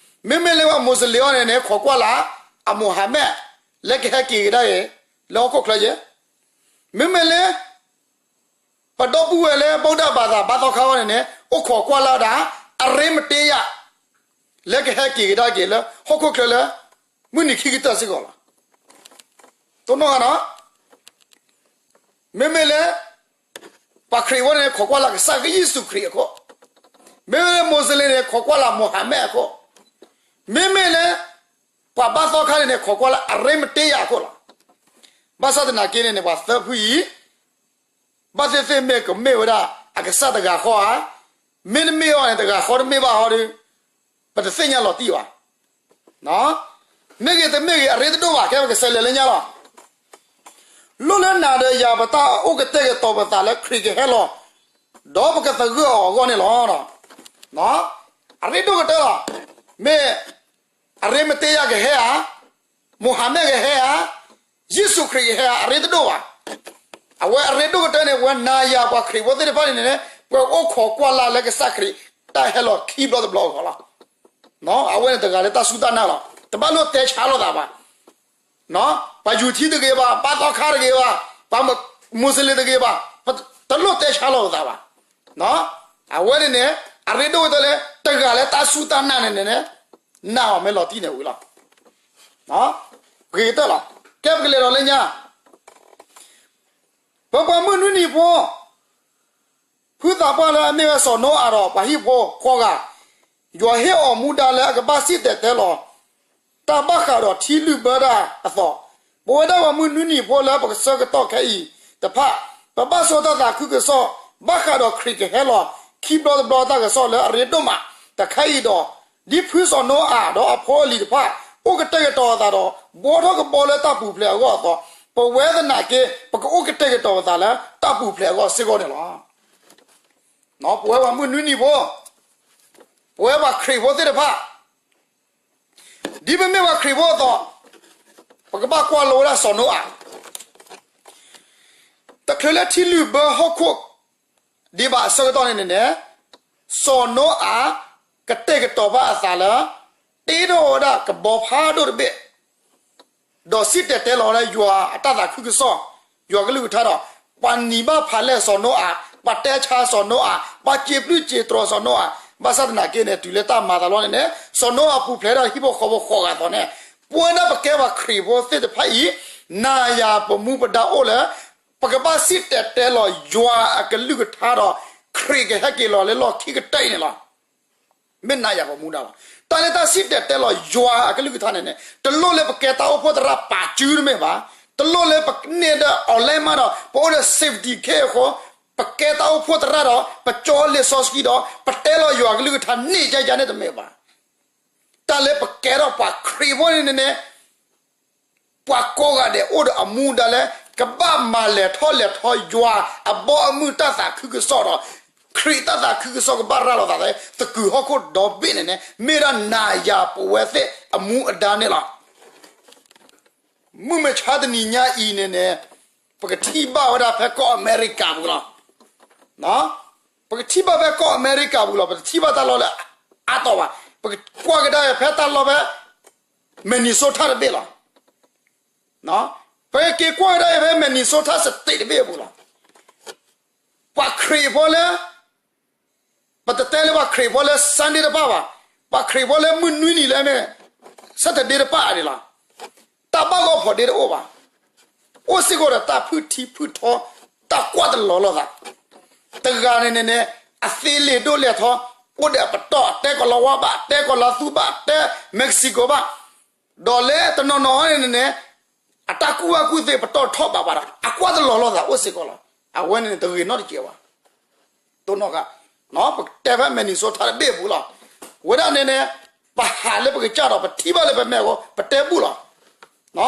မ့မ့ၢ်လၢပှၤမူစလ့ၣ်အံၤန့ၣ်န့ၣ် ခိးကွၢ်လၢ် အမူၤဟၤမဲး လၢကဟဲက့ၤကဒါအံၤ လၢဟီၣ်ခိၣ်ချၢယဲ, မ့မ့ၢ်လၢ ပဒီပုၢ်ဝဲၢ်လၢ ဗုဒ္ဓဘာသာ ဘါသီခါအံၤန့ၣ်န့ၣ် အိၣ်ခိးကွၢ်လၢ်ဝဲဒၣ် အရ့မတ့ယၤ လၢကဟဲက့ၤကဒါက့ၤလၢ ဟီၣ်ခိၣ်ချၢလၢ မုၢ်နံၤခံကတၢၢ်စ့ၢ်ကီးလီၤ. တိၢ်နီၣ်ဧါနီၤ, မ့မ့ၢ်လၢ ပှၤခရံာ်ဖိန့ၣ် ခိးကွၢ်လၢ်ကစၢ်ယ့ၣ်ၡူးခရံာ်အခိၣ်, မ့မ့ၢ်လၢမူစလ့ၣ်န့ၣ် ခိးကွၢ်လၢ်မူၤဟၤမဲးအခိၣ်, မ့မ့ၢ်လၢ ပှၤဘါသီခါန့ၣ်န့ၣ် ခိးကွၢ်လၢ်အရ့မတ့ယၤအခိၣ်လီၤ. ဘၣ်ဆၣ်သနာ်က့န့ၣ်န့ၣ် ပှၤသၢဖုအံၤ ဘၣ်သ့ၣ်သ့ၣ်မ့ၢ်ကမ့ၢ်ဝဲဒၣ် အကစၢ်တဂၤဃီဧါ, မ့တမ့ၢ်အီၤန့ၣ် တဂၤဃီတမ့ၢ်ဘၣ်ဟီဒီး ပတသ့ၣ်ညါလီၤတံၢ်ဘၣ်. မ့ၢ်ဂ့ၤတမ့ၢ်ဂ့ၤ အရ့တဒိၣ်ဘၣ် ကဲပကစးလဲၤလၢညါလီၤ. လိၣ်လၢနၤဒီးယၤပတၢ်အိၣ်ကတဲာ်ကတီၤပသးလၢခရံာ်ကဟဲလီၤ, ဒီးပကသဂၢၢ်အီၤအဂီၢ်န့ၣ်လီၤ. အရ့ဒိၣ်ကတၢၢ်လီၤ. မ့ၢ် အရ့မတ့ယၤကဟဲဧါ, မူၤဟၤမဲးကဟဲဧါ, ယ့ၣ်ၡူးခရံာ်ကဟဲဧါ, အရ့တဒိၣ်ဘၣ်. အဝဲအရ့ဒိၣ်ကတၢၢ်န့ၣ် ပဝဲနၤယၤပှၤခရံာ်ဖိသ့ၣ်တဖၣ်န့ၣ်န့ၣ် ပအိၣ်ခိးကွၢ်လၢ်လၢကစၢ်ခရံာ်တၢ်ဟဲလီၤခံဘျီတဘျီအဂီၢ်လီၤ. အဝဲန့ၣ်တဂၤလၢတၢ်စူၢ်တၢ်နာ်လီၤ. တဘၣ်လိၣ်တဲဆါလိာ်သးဘၣ်. ပှၤယူၤထံတဂ့ၤဘၣ်, ဘါသီခါတဂ့ၤဘၣ်, ပှၤမူစလ့ၣ်တဂ့ၤဘၣ်, တလိၣ်တဲဆါလိာ်သးဘၣ်. အဝဲန့ၣ်န့ၣ် အရ့ဒိၣ်ကတၢၢ်လၢ တဂၤလၢတၢ်စူၢ်တၢ်နာ်န့ၣ်န့ၣ် နာ်အီၤမ့ၢ်လီၤတံၢ်န့ၣ်ဝံၤလီၤ. ဂ့ၤကတၢၢ်လီၤ. ကဲပကလဲၤဒီးလၢညါ ပပှၤမုၢ်နွံနံၤဖိ ဖုသးပှၢ်လၢအမ့ၢ်ဝဲစီၤနိအၤဒီးပှၤဟံၣ်ဖိဃီဂၤ, ယွၤဟ့ၣ်အီၤမူဒါလၢအကဘၣ်စံၣ်တဲၤတဲလီၤ တၢ်ဘၣ်ဃးဒီးထံလုၢ်ဘၢတၢ်အသိး, ပဝဲဒၣ်ပှၤမုၢ်နွံနံၤဖိလၢပကဆၢကတီၢ်ခဲအံၤတဖၣ်, ပဘၣ်ဆိတၢ်သးခုကစီၣ် ဘၣ်ဃးဒီးခရံာ်ကဟဲလီၤခံဘျီတဘျီတၢ်ကစီၣ်လၢအရ့ဒိၣ်မးတခါအံၤဒီး, ဒ်ဖုစီၤနိအၤဒီးအဖိအလံၤတဖၣ် အိၣ်ကတဲာ်ကတီၤအသးဒီး ဘှီထီၣ်ကဘီလၢတၢ်ပူၤဖျဲးအဂီၢ်အသိး, ပဝဲသနာ်က့ ပကအိၣ်ကတဲာ်ကတီၤပသးလၢတၢ်ပူၤဖျဲးအဂီၢ်စ့ၢ်ကီးန့ၣ်လီၤ. ပဝဲပှၤမုၢ်နွံနံၤဖိ, ပဝဲပှၤခရံာ်ဖိသ့ၣ်တဖၣ်, ဒ်ပမ့ၢ်ပှၤခရံာ်ဖိအသိး, ပကဘၣ်ကွၢ်လိဝဲဒၣ်စီၤနိအၤ, တချုးလၢထံလုၢ်ဘၢဟီၣ်ခိၣ်ဒံးဘၣ်အဆၢကတီၢ်န့ၣ်န့ၣ်န့ၣ်, စီၤနိအၤ ကတဲာ်ကတီၤဘၣ်အသးလၢ တ့ထီၣ်ဝဲဒၣ်ကဘီဖးဒိၣ်တဘ့ၣ် ဒီးစံၣ်တဲၤတဲလီၤဝဲဒၣ်ယွၤအတၢ်သးခုကစီၣ်, ယွၤကလုၢ်ကထါဒီး, ပှၤနံၤဘၣ်ဖးလဲၢ်စီၤနိအၤ, ပှၤတဲဆါစီၤနိအၤ, ပှၤစံးဘျုးစံးတြီၤစီၤနိအၤ, ဘၣ်ဆၣ်သနာ်က့န့ၣ် တုၤလၢတၢ်မၤသးလီၤန့ၣ်န့ၣ်, စီၤနိအၤပူၤဖျဲးဒီးဟံၣ်ဖိဃီဖိဃီဂၤအသိးန့ၣ်, ပဝဲဒၣ်ပကဲပှၤခရံာ်ဖိသ့ၣ်တဖၣ်အံၤ, နၤယၤပမူပဒါအိၣ်လၢ ပကဘၣ်စံၣ်တဲၤတဲလီၤယွၤအကလုၢ်ကထါဒီး, ခရံာ်ကဟဲက့ၤလီၤလၢလီၢ်ခံကတၢၢ်အံၤန့ၣ်လီၤ. မ့ၢ်နၤယၤပမူဒါလီၤ. တၢ်လၢတၢ်စံၣ်တဲၤတဲလီၤယွၤအကလုၢ်ကထါန့ၣ်န့ၣ်, တလိၣ်လၢပကဲတၢ်အိၣ်ဖှိၣ်သရၣ်ပာ်စုတမ့ၢ်ဘၣ်, တလိၣ်လၢပန့ၢ်ဒီး online မးဒီး ပအိၣ်ဒီး safety ခဲအံၤအဃိ, ပကဲတၢ်အိၣ်ဖှိၣ်သရၣ်ဒီး ပကၠီလံာ်စီဆှံဒီး ပတဲလီၤယွၤကလုၢ်ကထါန့ၣ် ယဲယဲန့ၣ်တမ့ၢ်ဘၣ်. တၢ်လၢပကဲထီၣ်ပှၤခရံာ်ဖိန့ၣ်န့ၣ် ပှၤကိးဂၤဒဲးအိၣ်ဒီးအမူဒါလၢ ကဘၣ်မၤလဲၤထီၣ်လဲၤထီယွၤအဘီအမုၢ်တၢ်သးခုကစီၣ်ဒီး ခရံာ်တၢ်သးခုကစီၣ်ကဘၣ်ရၤလီၤသးလၢ သကုၤဟီၣ်ခိၣ်ဒီဘ့ၣ်န့ၣ်န့ၣ် မ့ၢ်ဒၣ်နၤယၤပဝဲသ့ၣ်အမူအဒါန့ၣ်လီၤ. မုၢ်မဆါတနံၤညါအံၤန့ၣ်န့ၣ် ပကထံၣ်ဘၣ်ဝဲဒၣ်ဖဲကီၢ်အမဲရကၤပူၤလီၤ. ပကထံၣ်ဘၣ်ဖဲကီၢ်အမဲရကၤပူၤလီၤ. ပတထံၣ်ဘၣ်တၢ်လီၢ်လၢအါတီၤဘၣ်. ပကကွၢ်ကဒါဖဲတၢ်လီၢ်ဖဲ Minnesota တဘ့ၣ်လီၤ. ပကက့ၤကွၢ်ကဒါဖဲ Minnesota State တဘ့ၣ်အပူၤလီၤ. ပှၤခရံာ်ဖိလၢ ပတတဲလၢပှၤခရံာ်ဖိလၢ Sunday တဖၣ်ဘၣ်, ပှၤခရံာ်ဖိလၢမုၢ်နွံနံၤလၢမ့ၢ် Saturday တဖၣ်အံၤန့ၣ်လီၤ. တၢ်ဘၣ်ဂီၢ်ဖီဒ့တအိၣ်ဘၣ်. အိၣ်စ့ၢ်ကီးဒီးတၢ်ဖုၣ်ထံဖုၣ်ထီ, တၢ်ကွၢ်တလီၤလိာ်သး, တဂၤန့ၣ်န့ၣ်န့ၣ် အသ့လံာ်ဒိၣ်လဲၢ်ထီ, အိၣ်ဒီးအပတီၢ် အတဲကီၤလၤဝါဘၣ်, အတဲကီၤလၤသူဘၣ်, အတဲ Mexico ဘၣ်, ဒီးလၢတနီၤနီၤန့ၣ်န့ၣ် အတၢ်ကူၣ်ဘၣ်ကူၣ်သ့ပတီၢ်ထီၣ်ဘးဘၣ်ဒီး အကွၢ်တလီၤလိာ်သးအိၣ်စ့ၢ်ကီးလီၤ. အဝဲန့ၣ်န့ၣ် တဂ့ၤနီတစဲးဘၣ်. တိၢ်နီၣ်ဃာ်, ပကတဲဖဲ Minnesota တဘ့ၣ်အပူၤလီၤ. ဝဲဒၣ်န့ၣ်န့ၣ် ပဟးလၢပကစၢ်ဒီး ပထံၣ်ဘၣ်လၢပမဲာ်အဃိ ပတဲဘူၣ်လီၤ.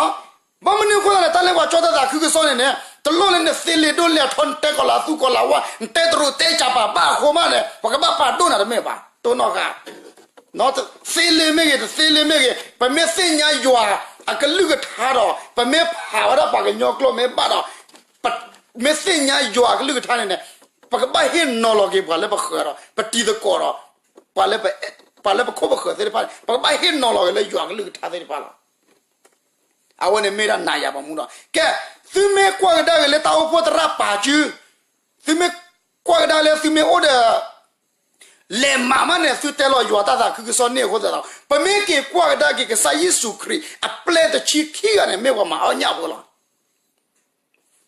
ဘၣ်မနုၤအဃိသတးန့ၣ် တၢ်လၢပှၤကၠီတၢ်သးခုကစီၣ်န့ၣ်န့ၣ် တလိၣ်လၢနသ့လံာ်ဒိၣ်လဲၢ်ထီ နတဲကီၤလၤသူကီၤလၤဝါ နတဲတရူးတဲကၠးပၤဘၣ်အဃိမးန့ၣ် ပကဘၣ်ပာ်ဒိၣ်နၤတမ့ၢ်ဘၣ်. တိၢ်နီၣ်ဃာ် သ့လံာ်မ့ၢ်ဂ့ၤ တသ့လံာ်မ့ၢ်ဂ့ၤ ပမ့ၢ်သ့ၣ်ညါယွၤအကလုၢ်ကထါဒီး ပမ့ၢ်ဖးဝဲဒၣ်ပှၤကညီကျိာ်မ့ၢ်ဘၣ်ဒီး မ့ၢ်သ့ၣ်ညါယွၤအကလုၢ်ကထါန့ၣ်န့ၣ် ပကဘၣ်ဟ့ၣ်နီၤလီၤက့ၤပှၤလၢပဃၢၤဒီး ပတံၤသကိးဒီး ပှၤလၢပခိၣ်ပဃၢၤသ့ၣ်တဖၣ်န့ၣ် ပကဘၣ်ဟ့ၣ်နီၤလီၤက့ၤလၢယွၤအကလုၢ်ကထါသ့ၣ်တဖၣ်လီၤ. အဝဲန့ၣ်မ့ၢ်ဒၣ်နၤယၤပမူဒီး ကဲ, သုမ့ၢ်ကွၢ်ကဒါက့ၤလၢတၢ်အိၣ်ဖှိၣ်သရၣ်ပာ်စု, သုမ့ၢ်ကွၢ်ကဒါလၢသုမ့ၢ်အိၣ်ဒီး လဲၤမးမးန့ၣ် သုတဲလီၤယွၤတၢ်သးခုကစီၣ်န့ၣ်အဃိသတးဒီး ပမ့ၢ်က့ၤကွၢ်ကဒါက့ၤကစၢ်ယ့ၣ်ၡူးခရံာ်အပျဲၢ်တဆံခံဂၤန့ၣ် မ့ၢ်ပှၤမၤအီၣ်ညၣ်ဖိလီၤ.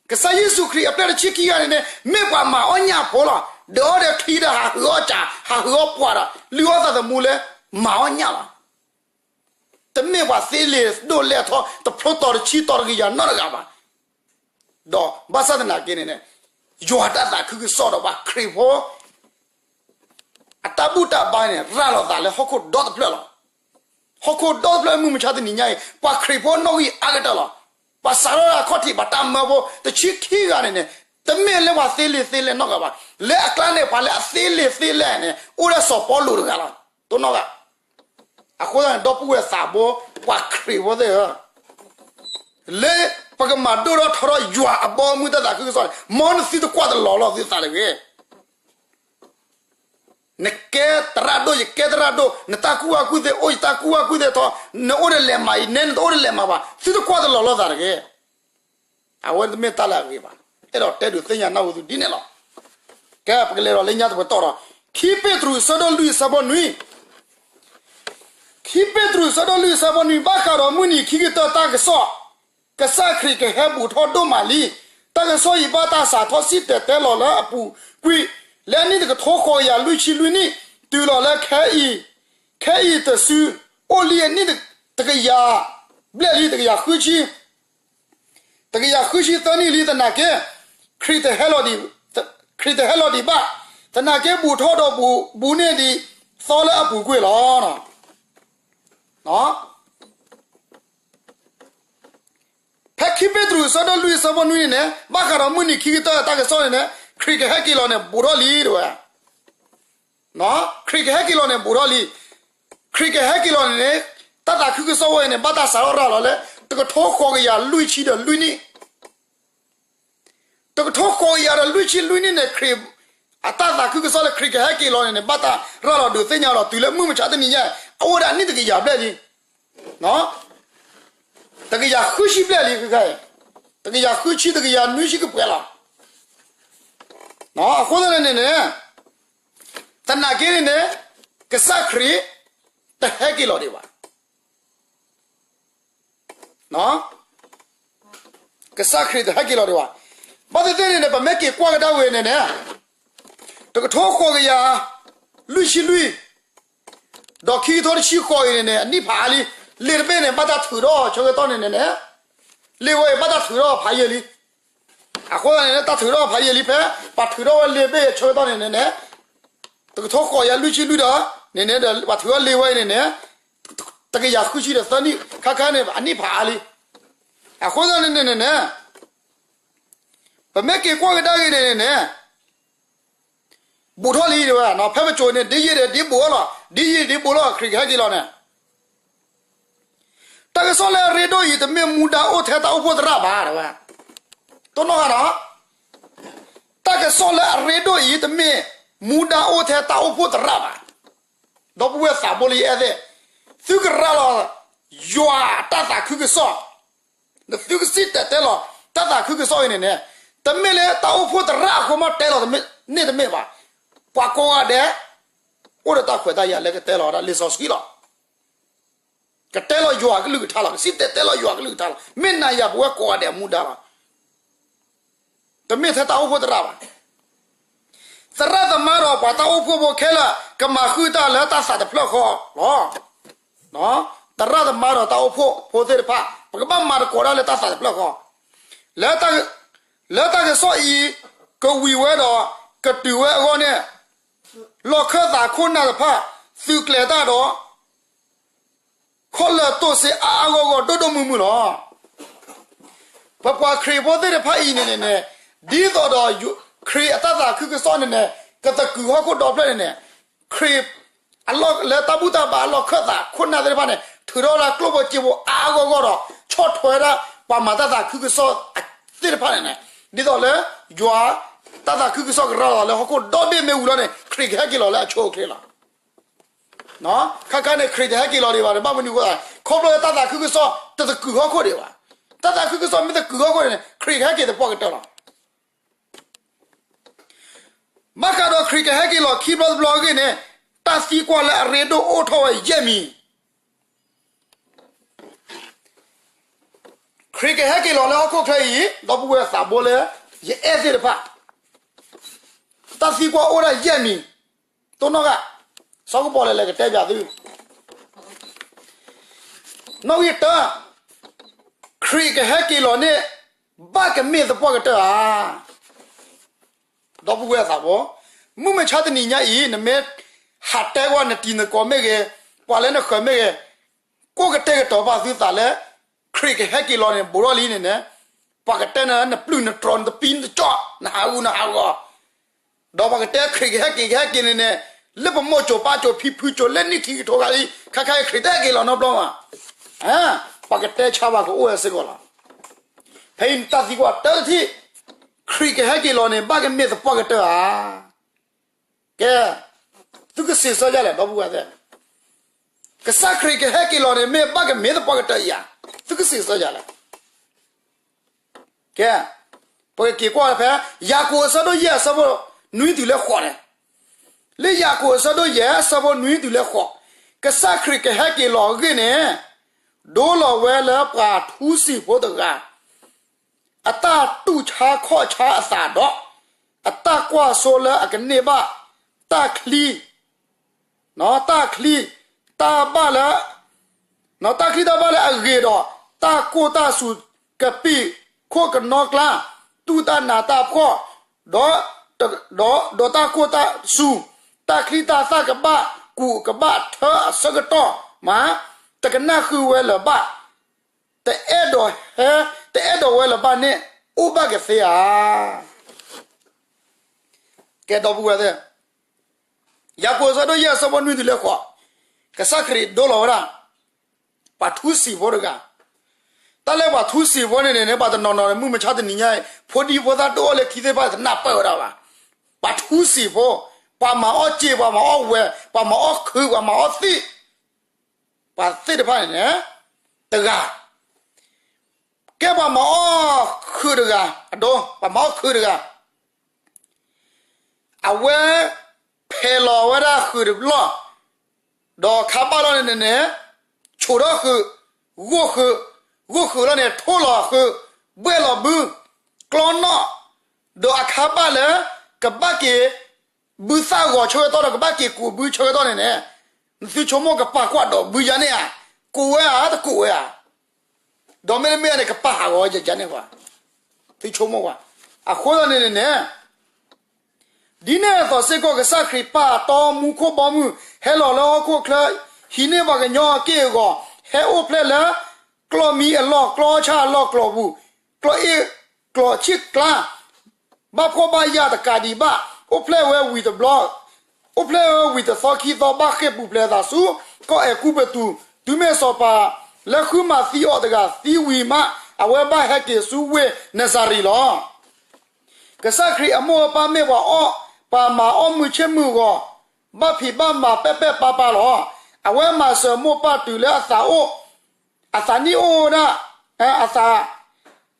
ကစၢ်ယ့ၣ်ၡူးခရံာ်အပျဲၢ်တဆံခံဂၤန့ၣ်န့ၣ် မ့ၢ်ပှၤမၤအီၣ်ညၣ်ဖိလီၤ. ဒုးအီၣ်ဒီးချံဒီးဟးဟုးအီၣ်ကၢ် ဟးဟုးအီၣ်ပှၢ်ဒီး လုၢ်အီၣ်သးသမူလၢ မၤအီၣ်ညၣ်လီၤ. တမ့ၢ်ပှၤသ့လံာ်ဒိၣ်လဲၢ်ထီ တဖျိတီၤတဆံတီၤတကယၤနီတဂၤဘၣ်. ဒီးဘၣ်ဆၣ်သနာ်က့န့ၣ်န့ၣ် ယွၤတၢ်သးခုကစီၣ်ဒီးပှၤခရံာ်ဖိ အတၢ်ဘူၣ်တၢ်ဘါန့ၣ် ရၤလီၤသးလၢဟီၣ်ခိၣ်ဒီတဖျၢၣ်လီၤ. ဟီၣ်ခိၣ်ဒီတဖျၢၣ်မုၢ်မဆါတနံၤညါအံၤ ပှၤခရံာ်ဖိနီၣ်ဂံၢ်အါကတၢၢ်လီၤ. ပှၤစးထီၣ်အခီၣ်ထံး ပှၤတၢ်မၢဖိ တဆံခံဂၤန့ၣ်န့ၣ် တမ့ၢ်လၢပှၤသ့လံာ်သ့လဲၢ်နီတဂၤဘၣ်. လၢအကျါန့ၣ် ပှၤလၢအသ့လံာ်သ့လဲၢ်န့ၣ် အိၣ်ဒၣ်စီၤပီလူးတဂၤလီၤ. တိၢ်နီၣ်ဂၤ အဃိသတးန့ၣ် ဒီပုၢ်ဝဲၢ်သးဘိ ပှၤခရံာ်ဖိသ့ၣ်ဧၢ, လၢပကမၤဒိၣ်ထီၣ်ထီထီၣ်ယွၤအဘီအမုၢ်တၢ်သးခုကစီၣ်န့ၣ် မ်နသုတကွၢ်တလီၤလီၤသုသးတဂ့ၤ. နကဲသရၣ်ဒိၣ် ယကဲသရၣ်ဒိၣ်, နတၢ်ကူၣ်ဘၣ်ကူၣ်သ့အိၣ် ယတၢ်ကူၣ်ဘၣ်ကူၣ်သ့ထီ, နအိၣ်ဒီးလဲၤမးအံၤ နဲနတအိၣ်ဒီးလဲၤမးဘၣ် သုတကွၢ်တလီၤလီၤသးတဂ့ၤ. အဝဲတမ့ၢ်တၢ်လၢအဂ့ၤဘၣ်. အဲၣ်ဒိးတဲဒုးသ့ၣ်ညါနၢ်ဟူသုဒ်န့ၣ်လီၤ. ကဲ ပကလဲၤဒီးလၢညါတပတီၢ်ဒီး ခံပ့းတရူး အဆၢဒိၣ်လွံၢ် အဆၢဖိနွံ, ခံပ့းတရူး အဆၢဒိၣ်လွံၢ် အဆၢဖိနွံ, ဘၣ်ဃးဒီးမုၢ်နံၤခံကတၢၢ်တၢ်ကစီၣ် ကစၢ်ခရံာ်ကဟဲဘူးထီၣ်ဒိၣ်မးလံ. တၢ်ကစီၣ်အံၤဘၣ်တၢ်စးထီၣ်စံၣ်တဲၤတဲလီၤလၢအပူၤကွံာ် လၢအနံၣ်တကထိဃိးကယၤလွံၢ်ဆံလွံၢ်နံၣ် တုၤလီၤလၢခဲအံၤ, ခဲအံၤတစု အိၣ်လံအနံၣ်တကယၤဘျဲၣ်လံ တကယၤဃုဆံ တကယၤဃုဆံသၢနံၣ်လံသနာ်က့, ခရံာ်တဟဲလီၤဒံး, ခရံာ်တဟဲလီၤဒံးဘၣ်, သနာ်က့ဘူးထီၣ်ဒီးဘူးန့ၢ်ဒံး သီလၢအပူၤကွံာ်လီၤ. ဖဲခံပ့းတရူး အဆၢဒိၣ်လွံၢ် အဆၢဖိနွံန့ၣ်န့ၣ် ဘၣ်ဃးဒီးမုၢ်နံၤခံကတၢၢ်တၢ်ကစီၣ်န့ၣ်န့ၣ် ခရံာ်ကဟဲက့ၤလီၤန့ၣ် ဘူးထီၣ်လံတဝဲ ခရံာ်ကဟဲက့ၤလီၤန့ၣ် ဘူးထီၣ်လံ. ခရံာ်ကဟဲက့ၤလီၤန့ၣ်န့ၣ် တၢ်သးခုကစီၣ်ဝဲန့ၣ် ဘၣ်တၢ်စးထီၣ်ရၤလီၤလၢ တကထိဃိးကယၤလွံၢ်ဆံဒီးလွံၢ်နံၣ်, တကထိဃိးကယၤဒီးလွံၢ်ဆံလွံၢ်နံၣ်န့ၣ် ခရံာ် အတၢ်သးခုကစီၣ်လၢခရံာ်ကဟဲက့ၤလီၤန့ၣ်န့ၣ် ဘၣ်တၢ်ရၤလီၤဒုးသ့ၣ်ညါလီၤ တုၤလၢမုၢ်မဆါတနံၤညါ အအိၣ်ဒၣ်နံၣ်တကယၤဘျဲၣ်လံ, တကယၤဃုဆံဘျဲၣ်လံ, တကယၤဃုဆံ တကယၤနွံဆံကပှဲၤလီၤ. အဃိသတးန့ၣ်န့ၣ် သနာ်က့န့ၣ်န့ၣ် ကစၢ်ခရံာ် တဟဲက့ၤလီၤဒံးဘၣ်. ကစၢ်ခရံာ်တဟဲက့ၤလီၤဒံးဘၣ်. ဘၣ်သ့ၣ်သ့ၣ်န့ၣ်န့ၣ် ပမ့ၢ်က့ၤကွၢ်ကဒါဝဲန့ၣ်န့ၣ် တကထိဃိးကယၤလွံၢ်ဆံလွံၢ် ဒီးခံကထိတဆံဃိးအံၤန့ၣ်န့ၣ် အနံၣ်ဖးအါလံ. လံာ်တဘ့ၣ်န့ၣ် ဘၣ်တၢ်ထုးထီၣ်ဆၢကတီၢ်န့ၣ်န့ၣ်န့ၣ် လံာ်ဝဲအံၤဘၣ်တၢ်ထုးထီၣ်ဖးယံာ်လံ. အဃိသတးန့ၣ်န့ၣ် တၢ်ထုးထီၣ်ဖးယံာ်လံဖဲ ပှၤထုးထီၣ်ဝဲလ့ဘ့ၣ်အဆၢကတီၢ်န့ၣ်န့ၣ်န့ၣ် တကထိဃိးကယၤလွံၢ်ဆံလွံၢ်ဒီး န့ၣ်န့ၣ်ဒီး ပှၤထုးထီၣ်လ့ဝဲအံၤန့ၣ်န့ၣ် တကယၤဃုဆံဒီးသၢနံၣ် ခါခါန့ၣ် အနံၣ်ဖးအါလံ. အဃိသတးန့ၣ်န့ၣ်န့ၣ် ပမ့ၢ်က့ၤကွၢ်ကဒါက့ၤန့ၣ်န့ၣ် ဘူးထီၣ်လံတဲဝဲ, ဖဲပစိၤန့ၣ် ဒ်ယံာ်ဒီးဒ်ဘူးအီၤလီၤ, ဒ်ယံာ်ဒ်ဘူးလီၤ ခရံာ်ကဟဲက့ၤလီၤန့ၣ်. တၢ်ကစီၣ်လၢအရ့ဒိၣ်အံၤ တမ့ၢ်မူဒါအိၣ်ထဲတၢ်အိၣ်ဖှိၣ်သရၣ်ဘၣ်တဲဝဲ. တိၢ်နီၣ်ဧါနီၤ, တၢ်ကစီၣ်လၢအရ့ဒိၣ်အံၤ တမ့ၢ်မူဒါအိၣ်ထဲတၢ်အိၣ်ဖှိၣ်သရၣ်ဘၣ်. ဒီပုၢ်ဝဲၢ်သးဘိလၢယအဲၣ်သ့ၣ်, သုကရၤလီၤ ယွၤတၢ်သးခုကစီၣ်, သုကစံၣ်တဲၤတဲလီၤ တၢ်သးခုကစီၣ်အံၤန့ၣ်န့ၣ်, တမ့ၢ်လၢတၢ်အိၣ်ဖှိၣ်သရၣ်အဃိမ့ၢ်တဲလီၤန့ၣ်တမ့ၢ်ဘၣ်. ပှၤကိးဂၤဒဲး အိၣ်ဒီးတၢ်ခွဲးတၢ်ယာ်လၢကတဲလီၤဝဲဒၣ်လံာ်စီဆှံလီၤ. ကတဲလီၤယွၤအကလုၢ်ကထါလီၤ, ကစံၣ်တဲၤတဲလီၤယွၤအကလုၢ်ကထါလီၤ. မ့ၢ်နၤယၤပဝဲကိးဂၤဒဲးအမူဒါလီၤ. တမ့ၢ်ထဲတၢ်အိၣ်ဖှိၣ်သရၣ်ဘၣ်. သရၣ်သမါဒီးပှၤတၢ်အိၣ်ဖှိၣ်ဖိခဲလၢာ် ကမၤဃုာ်တၢ်လၢတၢ်သးတဖျၢၣ်ဃီလီၤ. သရၣ်သမါဒီးတၢ်အိၣ်ဖှိၣ်ဖိသ့ၣ်တဖၣ် ပကဘၣ်မၤသကိးတၢ်လၢတၢ်သးတဖျၢၣ်ဃီ, လၢ လၢတၢ်ကစီၣ်အံၤ ကဝံၤဝဲဒီး ကတုၤဝဲအဂီၢ်န့ၣ် လီၢ်ခၢၣ်သးခိၣ်နၢ်တဖၣ် သုးကျဲၤတၢ်ဒီး ခီၣ်လၢာ်တိၢ်စ့အါအါဂီၢ်ဂီၢ် ဒိၣ်ဒိၣ်မုၢ်မုၢ်လီၤ. ပပှၤခရံာ်ဖိသ့ၣ်တဖၣ်အံၤန့ၣ်န့ၣ်န့ၣ်, ဒ်သိးဒီး ခရံာ်အတၢ်သးခုကစီၣ်န့ၣ်န့ၣ် ကသကုၤဟီၣ်ခိၣ်ဒီဖျၢၣ်န့ၣ်န့ၣ်, ခရံာ် လၢတၢ်ဘူၣ်တၢ်ဘါအလီၢ်ခၢၣ်သးခိၣ်နၢ်သ့ၣ်တဖၣ်န့ၣ် ထုးထီၣ်ဝဲဒၣ်ကျိၣ်ဖိစ့ဖိအါအါဂီၢ်ဂီၢ်ဒီး ဆီၣ်ထွဲဝဲဒၣ် ပှၤမၤတၢ်သးခုကစီၣ်သ့ၣ်တဖၣ်န့ၣ်န့ၣ်, ဒ်သိးလၢ ယွၤ တၢ်သးခုကစီၣ်ကရၤလီၤလၢဟီၣ်ခိၣ်ဒီဘ့ၣ်မ့ၢ်ဝံၤလီၤန့ၣ် ခရံာ်ကဟဲက့ၤလီၤလၢအဆိအချ့လီၤ. ခါခါန့ၣ် ခရံာ်တဟဲက့ၤလီၤဒံးဘၣ်န့ၣ် ဘၣ်မနုၤအဃိသတး, ခီဖျိလၢတၢ်သးခုကစီၣ်တသကုၤဟီၣ်ခိၣ်ဒံးဘၣ်. တၢ်သးခုကစီၣ်မ့ၢ်သကုၤဟီၣ်ခိၣ်န့ၣ်န့ၣ် ခရံာ်ကဟဲက့ၤသပှၢ်ကတၢၢ်လီၤ. ဘၣ်ဃးဒီးခရံာ်ကဟဲက့ၤလီၤခံဘျီတဘျီအဂ့ၢ်န့ၣ်, တၢ်သံကွၢ်လၢအရ့ဒိၣ်အိၣ်ထီၣ်ဝဲယဲၢ်မံၤ ခရံာ်ကဟဲက့ၤလီၤလၢဟီၣ်ခိၣ်ချၢအံၤ, ဒီပုၢ်ဝဲၢ်သးဘိလၢ ယအဲၣ်သ့ၣ်တဖၣ်, တၢ်သံကွၢ်အိၣ်ဒၣ်ယဲၢ်မံၤ, တိၢ်နီၣ်ဂၤ, စီၤကပီၤလဲၤလဲၤကတဲပၠးသု, နီၣ်ဂံၢ်တၢ, ခရံာ်ကဟဲက့ၤလီၤန့ၣ် ဘၣ်ကမ့ၢ်သပှၢ်ကတၢၢ်ဧါ. ဒီပုၢ်ဝဲၢ်သးဘိ, မုၢ်မဆါတနံၤညါအံၤ နမ့ၢ်ဟးတဲကွၢ်နတံၤနကိးမ့ၢ်ဂ့ၤ, ပှၤလၢနဃၢၤမ့ၢ်ဂ့ၤ, ကိးကတဲာ်ကတီၤဘၣ်သုသးလၢ ခရံာ်ကဟဲက့ၤလီၤန့ၣ် ဘူးထီၣ်လံန့ၣ်န့ၣ်, ပှၤကတဲနၤလၢနပျုၢ်နတြီၤနတပံနတကၠီၣ် နဟးဂူာ်နဟးဂီၤ, ဒီးပှၤကတဲခရံာ်ကဟဲက့ၤကဟဲက့ၤန့ၣ်န့ၣ်, လၢပမိၢ်စိၤပၢ်စိၤဖံဖုစိၤလၢနံၣ်ခံကထိဂၤလံ ခါခါအံၤခရံာ်တဟဲက့ၤလီၤနီတဘျီမး, ပှၤကတဲဆါဘၣ်ကအိၣ်ဝဲစ့ၢ်ကီးလီၤ. ဖဲအံၤတၢ်သံကွၢ်တၢတထံၣ်, ခရံာ်ကဟဲက့ၤလီၤန့ၣ် ဘၣ်ကမ့ၢ်သပှၢ်ကတၢၢ်ဧါ. ကဲ, သုကစံးဆၢယၤလဲၣ် ဒီပုၢ်ဝဲၢ်သ့ၣ်, ကစၢ်ခရံာ်ကဟဲက့ၤလီၤန့ၣ် မ့ၢ်ဘၣ်ကမ့ၢ်သပှၢ်ကတၢၢ်ဧါ, သုကစံးဆၢယၤလဲၣ်. ကဲ, ပကက့ၤကွၢ်ဖဲ ယၤကိာ်အဆၢဒိၣ်ယဲၢ်အဆၢဖိနွံတုၤလၢဃိးန့ၣ်, လၢယၤကိာ်အဆၢဒိၣ်ယဲၢ်အဆၢဖိနွံတုၤလၢဃိး, ကစၢ်ခရံာ်ကဟဲက့ၤလီၤအဂ့ၢ်န့ၣ်, ဒိလီၤဝဲလၢပှၤထူစံာ်ဖိတဂၤ အတၢ်တူၢ်ဆါခီၣ်ဆါအသးဒီး အတၢ်ကွၢ်စိလၢအကန့ၢ်ဘၣ် တၢ်ချံ, တၢ်ချံ, တၢ်ဘၣ်လၢ, တၢ်ချံတၢ်ဘၣ်လၢအဂ့ၤဒီး တၢ်ကိၢ်တၢ်စူၤကပံာ်ခိၣ်ကနီကျါ, တူၢ်တၢ်နးတၢ်ဖှီၣ်, ဒီး, ဒီး, ဒီးတၢ်ကိၢ်တၢ်စူၤ, တၢ်ချံတၢ်သၣ်ကဘၣ်ကူးကဘၣ်ထၢအဆၢကတီၢ်မး, တကနၣ်ဃုာ်ဝဲလၢၤဘၣ် တအဲၣ်ဒိးဟဲ, တအဲၣ်ဒိးဝဲလၢၤဘၣ်န့ၣ် အိၣ်ဘၣ်ကသ့ဧါ. ကဲဒီပုၢ်ဝဲၢ်သ့ၣ်, ယၤကိာ်အဆၢဒိၣ်ယဲၢ်အဆၢဖိနွံတုၤလၢဃိး, ကစၢ်ခရံာ်ဒိလီၤဝဲဒၣ် ပှၤထူစံာ်ဖိတဂၤ, တၢ်လၢပှၤထူစံာ်ဖိန့ၣ်န့ၣ် ပှၤတနီၤနီၤန့ၣ် မုၢ်မဆါတနံၤညါအံၤ ဖိဒံဖိသၣ်ဒိၣ်အီၣ်လၢခံသ့ၣ်တဖၣ်တနၢ်ပၢၢ်ဝဲဒၣ်ဘၣ်, ပှၤထူစံာ်ဖိ, ပှၤမၤအီၣ်စ့ ပှၤမၤအီၣ်ဝဲ, ပှၤမၤအီၣ်ခုး ပှၤမၤအီၣ်သံး, ပှၤသ့ၣ်တဖၣ်န့ၣ်န့ၣ်, တဂၤ, ကဲပှၤမၤအီၣ်ခုးတဂၤ, အဒိ, ပှၤမၤအီၣ်ခုးတဂၤ, အဝဲဖဲးလီၤဝဲဒၣ်ခုးတဘျီ, ဒီးခါဘၣ်လီၤန့ၣ်န့ၣ်, ဆိးထီၣ်ခုး, ဂိၢ်ခုး, ဂိၢ်ခုးလီၤန့ၣ် ထိၣ်လီၤခုး, ဘှဲၣ်လီၤဘု, ကျီနီၣ်, ဒီးအခါဘၣ်လၢ ကဘၣ်က့ၤ ဘုသၣ်ဂီၤဆၢကတီၢ်ဒီး ကဘၣ်က့ၤကူးဘုဆၢကတီၢ်န့ၣ်န့ၣ်, နသုဆိကမိၣ်ကပာ်ကွၢ်ဒီးဘုယါန့ၣ်ဧါ, ကူးဝဲဧါ တကူးဝဲဧါ, ဒီးမ့တမ့ၢ်န့ၣ် ကပာ်ဟးဂီၤယၤန့ၣ်ပှၤ, သုဆိကမိၣ်ပှၤ, အဃိသတးန့ၣ်န့ၣ်န့ၣ် ဒ်န့ၣ်အသိးစ့ၢ်ကီး ကစၢ်ခရံာ်ပာ်တီမူခိၣ်ဘီမုၢ် ဟဲလီၤလၢဟီၣ်ခိၣ်ချၢ ဟံးန့ၢ်ပှၤကညီအက့ၢ်အဂီၤ ဟဲအိၣ်ဖျဲၣ်လၢ ကျီၢ်မံအလီၢ် ကျီၢ်အီၣ်ဆၣ်အလီၢ် ကျီၢ်ပူၤ ကျီၢ်အ့ၣ် ကျီၢ်ဆံၣ်ကျါ ဘၣ်ဖှီၣ်ဘၣ်ယာ်တကးဒံးဘၣ် အိၣ်ဖျဲၣ်ဝဲဝံၤတဘျီ အိၣ်ဖျဲၣ်ဝဲဝံၤတသီခံသီ ဘၣ်ဃ့ၢ်ပူၤဖျဲးအသးဆူ ကီၢ်အဲၤကူပတူး တုၤမ့ၢ်စီၤပၤလၢဃုမၤသံအီၤတဂၤသံဝံၤမး အဝဲဘၣ်ဟဲက့ၤဆူဝ့ၢ်နစၤရ့းလီၤ. ကစၢ်ခရံာ်အမိၢ်အပၢ်မ့ၢ်ပှၤအီၣ် ပှၤမၤအီၣ်မုာ်ဆ့ၣ်မုာ်ဂီၤ ဘၣ်ဖံးဘၣ်မၤပဲာ်ပဲာ်ပာ်ပာ်လီၤ. အဝဲမၤစၢၤမိၢ်ပၢ်တုၤလၢအသးအိၣ် အသးနံၣ်အိၣ်ဝဲဒၣ် အသး အသး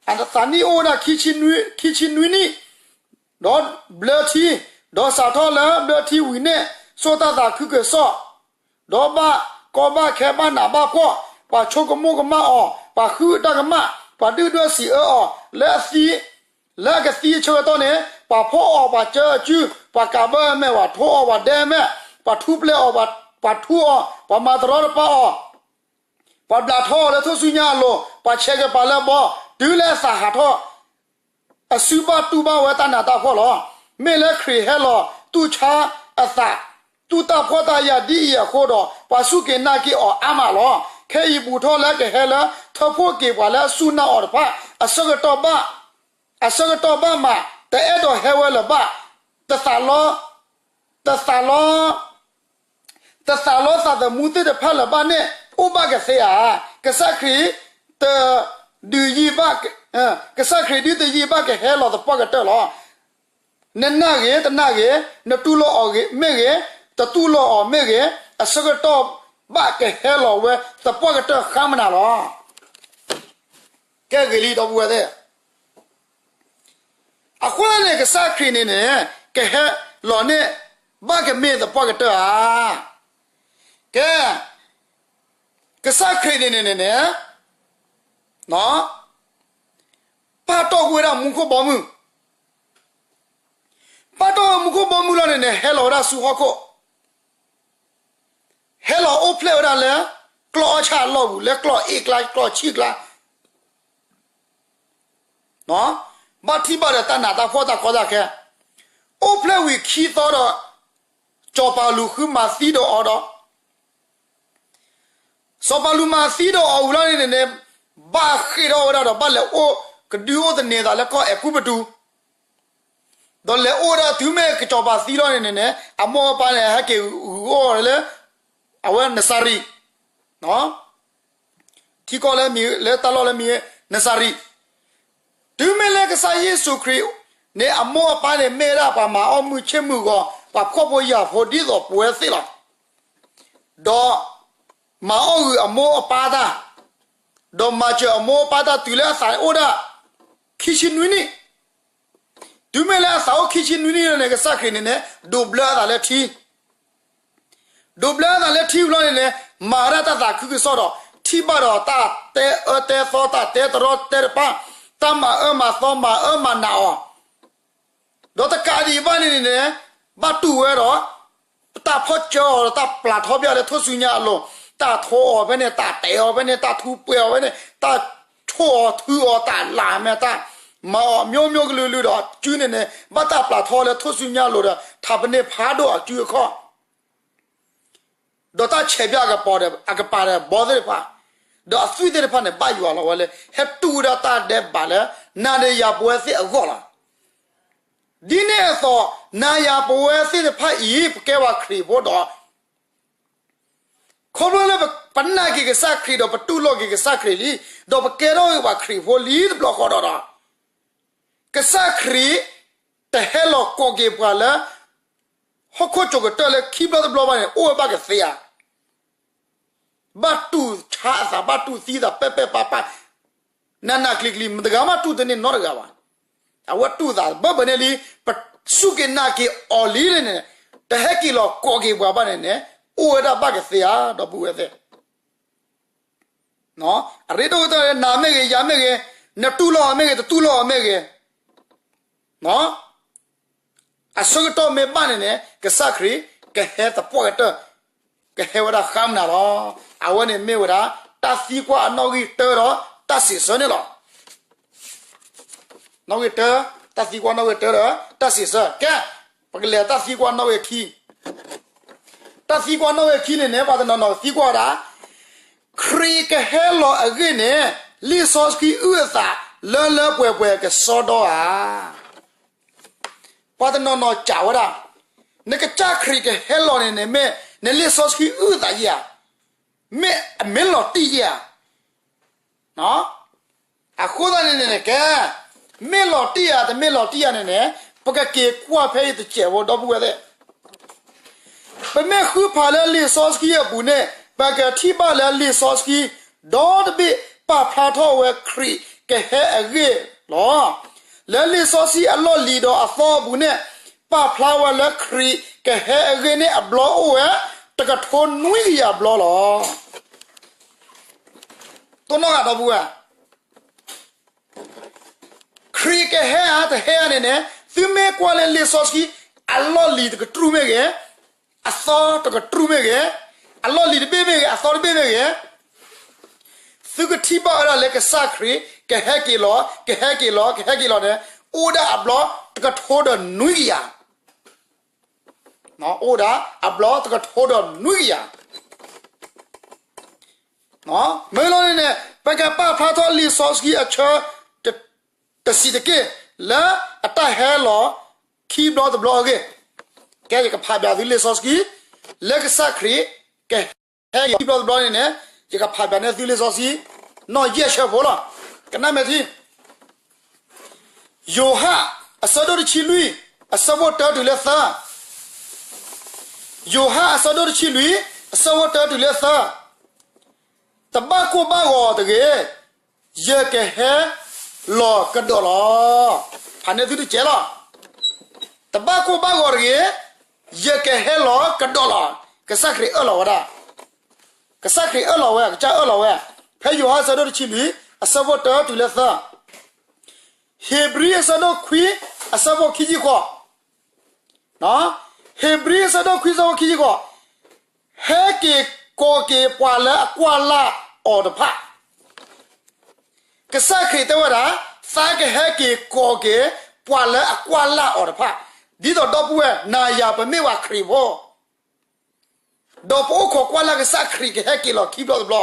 နံၣ်အိၣ်ဝဲဒၣ် ခံဆံနွံနံၣ် ဒီးဘျၢထံ, ဒီးစးထီၣ်လၢဘျၢထံဝံၤန့ၣ် စိာ်တၢ်သးခုကစီၣ်, ဒီးဘၣ်ကီဘၣ်ခဲဘၣ်နးဘၣ်ဖှီၣ်, ပှၤဆိကမိၣ်ကမၣ်အီၤ, ပှၤဃုတၢ်ကမၣ်, ပှၤဒုၣ်ဒွဲၣ်စံးအၢအီၤ, လၢအသံ, လၢအကသံအဆၢကတီၢ်န့ၣ် ပှၤဖီၣ်အီၤ ပှၤကၢအစု, ပှၤကးဘၢအမဲာ်, ပှၤထိအီၤ ပှၤဒဲအမဲာ်, ပှၤထူပျဲအီၤ, ပှၤထူအီၤ, ပှၤမၤတရီတပါအီၤ ပှၤဘျးထီအီၤလၢထူၣ်စုညါအလိၤ, ပှၤဆဲးကပၤလၢအဘီ, တုၤလၢအသးဟးထီၣ်, အစုဘၣ်တူၢ်ဘၣ်ဝဲတၢ်နးတၢ်ဖှီၣ်လီၤ. မ့ၢ်လၢခရံာ်ဟဲလီၤတူၢ်ဆါအသး, တူၢ်တၢ်ဖှီၣ်တၢ်ယာ်ဒ်အံၤအဃိဒီး ပှၤစူၢ်က့ၤနာ်က့ၤအီၤအါမးလီၤ. ခဲအံၤဘူးထီၣ်လၢကဟဲလၢထၢဖှိၣ်က့ၤပှၤလၢအစူၢ်နာ်အီၤတဖၣ် အဆၢကတီၢ်ဘၣ် အဆၢကတီၢ်ဘၣ်မး တအဲၣ်ဒိးဟဲဝဲလၢၤဘၣ်, တသးလီ တသးလီ တသးလီသးသမူသ့ၣ်တဖၣ်လၢၤဘၣ်န့ၣ် အိၣ်ဘၣ်ကသ့ဧါ. ကစၢ်ခရံာ်တဒုးယံၤဘၣ်, ကစၢ်ခရံာ်ဒုးတယံၤဘၣ်ကဟဲလီၤသပှၢ်ကတၢၢ်လီၤ. နနာ်ဂ့ၤတနာ်ဂ့ၤ, နတူၢ်လိာ်အီၤမ့ၢ်ဂ့ၤ, တတူၢ်လိာ်အီၤမ့ၢ်ဂ့ၤ, အဆၢကတီၢ်ဘၣ်ကဟဲလီၤဝဲသပှၢ်ကတၢၢ်ဃါမနၤလီၤ. ကဲဂ့ၤလံဒီပုၢ်ဝဲၢ်သ့ၣ် အဃိသတးန့ၣ် ကစၢ်ခရံာ်န့ၣ်န့ၣ် ကဟဲလီၤန့ၢ်ဘၣ်ကမ့ၢ်သပှၢ်ကတၢၢ်ဧါ. ကဲ, ကစၢ်ခရံာ်န့ၣ်န့ၣ်န့ၣ် ပာ်တီၢ်ကွံာ်ဝဲဒၣ်မူခိၣ်ဘီမုၢ်, ပာ်တီၢ်ဝဲမူခိၣ်ဘီမုၢ်လီၤန့ၣ်န့ၣ် ဟဲလီၤဝဲဒၣ်ဆူဟီၣ်ခိၣ်, ဟဲလီၤအိၣ်ဖျဲၣ်ဝဲဒၣ်လၢ ကျီၢ်အီၣ်ဆၣ်အလီၢ်ပူၤ လၢကျီၢ်အ့ၣ်ကျါ ကျီၢ်ဆံၣ်ကျါ ဘၣ်ထံၣ်ဘၣ်ဒီးတၢ်နးတၢ်ဖှီၣ်တၢ်ကီတၢ်ခဲ, အိၣ်ဖျဲၣ်ဝံၤခံသီဒီး စီၤပၤလူၤဃုမၤသံဒီးအီၤဒီး စီၤပၤလူၤမၤသံဒီးအီၤဝံၤလီၤန့ၣ်န့ၣ်န့ၣ် ဘၣ်ဃ့ၢ်ထီၣ်ဝဲဒၣ်ဒီး ဘၣ်လဲၤအိၣ်ကဒုအိၣ်သန့ၤသးလၢကီၢ်အဲၤကူပတူး, ဒီးလဲၤအိၣ်ဝဲဒၣ်တုၤမ့ၢ်ကစီၤပၤသံလီၤန့ၣ်န့ၣ်န့ၣ် အမိၢ်အပၢ်န့ၣ် ဟဲက့ၤဂုာ်အိၣ်လၢ အဝဲနစၤရ့း ထံကီၢ်လၢမံၤ လၢတၢ်လီၢ်လၢမံၤ နစၤရ့း, တုၤမ့ၢ်လၢကစၢ်ယ့ၣ်ၡူးခရံာ်န့ၣ် အမိၢ်အပၢ်န့ၣ် မ့ၢ်ဝဲဒၣ်ပှၤမၤအီၣ်မုာ်ဆ့ၣ်မုာ်ဂီၤ ပှၤဖှီၣ်ဖိယာ်ဖိဒ်သိးပဝဲသ့ၣ်လီၤ. ဒီးမၤအီၣ်ဂုာ်အမိၢ်အပၢ်တၢ်, ဒီးမၤစၢၤအမိၢ်အပၢ်တၢ်တုၤလၢအသးအိၣ်ဒၣ် ခံဆံနွံနံၣ်, တုၤမ့ၢ်လၢအသးအိၣ်ခံဆံနွံနံၣ်လီၤန့ၣ် ကစၢ်ခရံာ်န့ၣ်န့ၣ် ဒိးဘျၢအသးလၢထံ ဒိးဘျၢအသးလၢထံဝံၤလီၤန့ၣ်န့ၣ် မၤဝဲဒၣ်တၢ်သးခုကစီၣ်ဒီး ထံၣ်ဘၣ်ဒီးတၢ်တဲအၢတဲသီ တၢ်တဲတရီတဲတပါ တၢ်မၤအၢမၤသီမၤအၢမၤနးအီၤ ဒီးတကးဒံးဘၣ်န့ၣ်န့ၣ် ဘၣ်တူၢ်ဝဲဒီး တၢ်ဖီၣ်စၢအီၤဒီးတၢ်ပျၢ်ထီၣ်ပျၢ်လၢထူၣ်စုညါအလိၤ, တၢ်ထိးအီၤဖဲန့ၣ် တၢ်တဲအီၤဖဲန့ၣ် တၢ်ထူပှဲၤအီၤဖဲန့ၣ် တၢ်ဆိၣ်အီၤထုအီၤ တၢ်လၢ်မဲာ်တၢ် မၤအီၤ မျိုးမျိုးကလုာ်ကလုာ်ဒီး အစုန့ၣ်န့ၣ် ဘၣ်တၢ်ပျၢ်ထီၣ်လၢထူၣ်စုညါအလိၤဒီး ထးပန့ၢ်ဖးဒိၣ်အစုအခီၣ် ဒီးတၢ်ဆဲးပၠးအကပၤဒီး အကပၤဒီးဘီသ့ၣ်တဖၣ်, ဒီးအသွံၣ်သ့ၣ်တဖၣ်န့ၣ် ဘၣ်ယွၤလီၤဝဲလၢ ဟဲတူၢ်ဝဲဒၣ်တၢ်ဒဲးဘးလၢ နၤဒီးယၤပဝဲသ့ၣ်အဂီၢ်လီၤ. ဒ်န့ၣ်အသိး နၤယၤပဝဲသ့ၣ်တဖၣ်အံၤ ပကဲပှၤခရံာ်ဖိဒီး ခီဖျိလၢပနာ်က့ၤကစၢ်ခရံာ်ဒီး ပတူၢ်လိာ်က့ၤကစၢ်ခရံာ်လံ, ဒီးပကဲထီၣ်က့ၤပှၤခရံာ်ဖိလံတဘျီဃီဒီး ကစၢ်ခရံာ် တဟဲလီၤကိးက့ၤပှၤလၢ ဟီၣ်ခိၣ်ကိးကတၢၢ်လၢခံဘျီတဘျီဘၣ်န့ၣ် အိၣ်ဝဲဘၣ်ကသ့ဧါ. ဘၣ်တူၢ်ဆါအသး ဘၣ်တူၢ်သံသး ပဲာ်ပဲာ်ပါပါ နးနးကျံၤကျံၤ မတဂၤမးတူၢ်တန့ၢ်နီတဂၤဘၣ်. အဝဲတူၢ်သးဘၢဘၢန့ၣ်လံ, ပစူၢ်က့ၤနာ်က့ၤအီၤလံန့ၣ်န့ၣ်, တဟဲက့ၤလီၤကိးက့ၤပှၤဘၣ်န့ၣ်န့ၣ်, အိၣ်ဝဲဒၣ်ဘၣ်ကသ့ဧါ ဒီပုၢ်ဝဲၢ်သ့ၣ် အရ့ဒိၣ်ကတၢၢ် နၤမ့ၢ်ဂ့ၤ ယၤမ့ၢ်ဂ့ၤ, နတူၢ်လိာ်အီၤမ့ၢ်ဂ့ၤ တတူၢ်လိာ်အီၤမ့ၢ်ဂ့ၤ, အဆၢကတီၢ်မ့ၢ်ဘၣ်န့ၣ်န့ၣ် ကစၢ်ခရံာ် ကဟဲသပှၢ်ကတၢၢ်, ကဟဲဝဲဒၣ်ဃါမနၤလီၤ. အဝဲန့ၣ်မ့ၢ်ဝဲဒၣ် တၢ်သံကွၢ်အနီၣ်ဂံၢ်တၢဒီးတၢ်စံးဆၢန့ၣ်လီၤ. နီၣ်ဂံၢ်တၢ တၢ်သံကွၢ်နီၣ်ဂံၢ်တၢဒီး တၢ်စံးဆၢ ကဲ, ပကလဲၤတၢ်သံကွၢ်နီၣ်ဂံၢ်ခံ, တၢ်သံကွၢ်နီၣ်ဂံၢ်ခံန့ၣ်န့ၣ် ပှၤတနီၤနီၤသံကွၢ်ဝဲဒၣ်, ခရံာ်ကဟဲလီၤအဂ့ၢ်န့ၣ် လံာ်စီဆှံအုၣ်အသးလၢလၢပှဲၤပှဲၤကစီဒီဧါ. ပှၤတနီၤနီၤစံးဝဲဒၣ်, နကစၢ်ခရံာ်ကဟဲလီၤန့ၣ်န့ၣ် မ့ၢ်နလံာ်စီဆှံအုၣ်အသးယဲဧါ, မ့ၢ်အမ့ၢ်လီၤတံၢ်ယဲဧါ. အဃိသတးန့ၣ်န့ၣ်ကဲ, မ့ၢ်လီၤတံၢ်ဧါ တမ့ၢ်လီၤတံၢ်ဧါန့ၣ်န့ၣ် ပကက့ၤကွၢ်ဖဲအံၤတစဲးဖိ ဒီပုၢ်ဝဲၢ်သ့ၣ်, ပမ့ၢ်ဃုဖးလၢလံာ်စီဆှံအပူၤန့ၣ် ပကထံၣ်ဘၣ်လၢလံာ်စီဆှံ ဒီတဘ့ၣ်ပာ်ဖျါထီၣ်ဝဲခရံာ်ကဟဲအဂ့ၢ်လီၤ. လၢလံာ်စီဆှံအလီၢ်လံၤဒီးအသီအပူၤန့ၣ် ပာ်ဖျါဝဲလၢခရံာ်ကဟဲအဂ့ၢ်န့ၣ်အဘျီအိၣ်ဝဲ တကထိနွံကယၤဘျီလီၤ. တိၢ်နီၣ်ဂၤ ဒီပုၢ်ဝဲၢ်, ခရံာ်ကဟဲဧါတဟဲဧါန့ၣ်န့ၣ် သုမ့ၢ်ကွၢ်လၢလံာ်စီဆှံ အလီၢ်လံၤတကတြူၢ်မ့ၢ်ဂ့ၤ, အသီတကတြူၢ်မ့ၢ်ဂ့ၤ, အလီၢ်လံၤတဘ့ၣ်မ့ၢ်ဂ့ၤ, အသီတဘ့ၣ်မ့ၢ်ဂ့ၤ, သုကထံၣ်ဘၣ်ဝဲဒၣ်လၢကစၢ်ခရံာ် ကဟဲက့ၤလီၤ ကဟဲက့ၤလီၤ ကဟဲက့ၤလီၤန့ၣ် အိၣ်ဒၣ်အဘျီတကထိဒီးနွံကယၤ, အိၣ်ဒၣ်အဘျီတကထိဒီးနွံကယၤ. မ့ၢ်လီၤန့ၣ်န့ၣ် ပကပာ်ဖျါထီၣ်လံာ်စီဆှံအဆၢ တဆံးတက့ၢ် လၢအတၢ်ဟဲလီၤခံဘျီတဘျီအဂ့ၢ်, ကဲ ယကဖးဘၣ်သုလံာ်စီဆှံ လၢကစၢ်ခရံာ်ကဟဲလီၤခံဘျီတဘျီန့ၣ်န့ၣ် ယကဖးဘၣ်န့ၢ်သုလံာ်စီဆှံ နီၣ်ယဲၢ်ဆၢဖိလီၤ. ကနၣ်မဲာ်ထံ ယိၤဟၣ် အဆၢဒိၣ်တဆံလွံၢ် အဆၢဖိတၢတုၤလၢသၢ, ယိၤဟၣ်အဆၢဒိၣ်တဆံလွံၢ် အဆၢဖိတၢတုၤလၢသၢ, တဘၣ်ကိၢ်ဘၣ်ဂီၤတဂ့ၤ, ယကဟဲလီၤကဒီးလီၤ. ဖးန့ၢ်သုတစဲးလီၤ. တဘၣ်ကိၢ်ဘၣ်ဂီၤတဂ့ၤ, ယကဟဲလီၤကဒီးလီၤ. ကစၢ်ခရံာ်အၢၣ်လီၤဝဲဒၣ်, ကစၢ်ခရံာ်အၢၣ်လီၤဝဲ, ကစၢ်အၢၣ်လီၤဝဲ, ဖဲယိၤဟၣ်အဆၢဒိၣ်တဆံလွံၢ် အဆၢဖိတၢတုၤလၢသၢ, ဟ့းဘြံၤအဆၢဒိၣ်ခွံ အဆၢဖိခံဆံဃိး, ဟ့းဘြံၤအဆၢဒိၣ်ခွံအဆၢဖိခံဆံဃိး, ဟဲက့ၤကိးက့ၤပှၤလၢအကွၢ်လၢ်အီၤတဖၣ်, ကစၢ်ခရံာ်တဲဝဲဒၣ်, သးကဟဲက့ၤကိးက့ၤ ပှၤလၢအကွၢ်လၢ်အီၤတဖၣ်, ဒ်သိးဒီပုၢ်ဝဲၢ် နၤယၤပမ့ၢ်ဝဲခရံာ်ဖိ ဒီးပအိၣ်ခိးကွၢ်လၢ်ကစၢ်ခရံာ်ကဟဲက့ၤလီၤခံဘျီတဘျီ,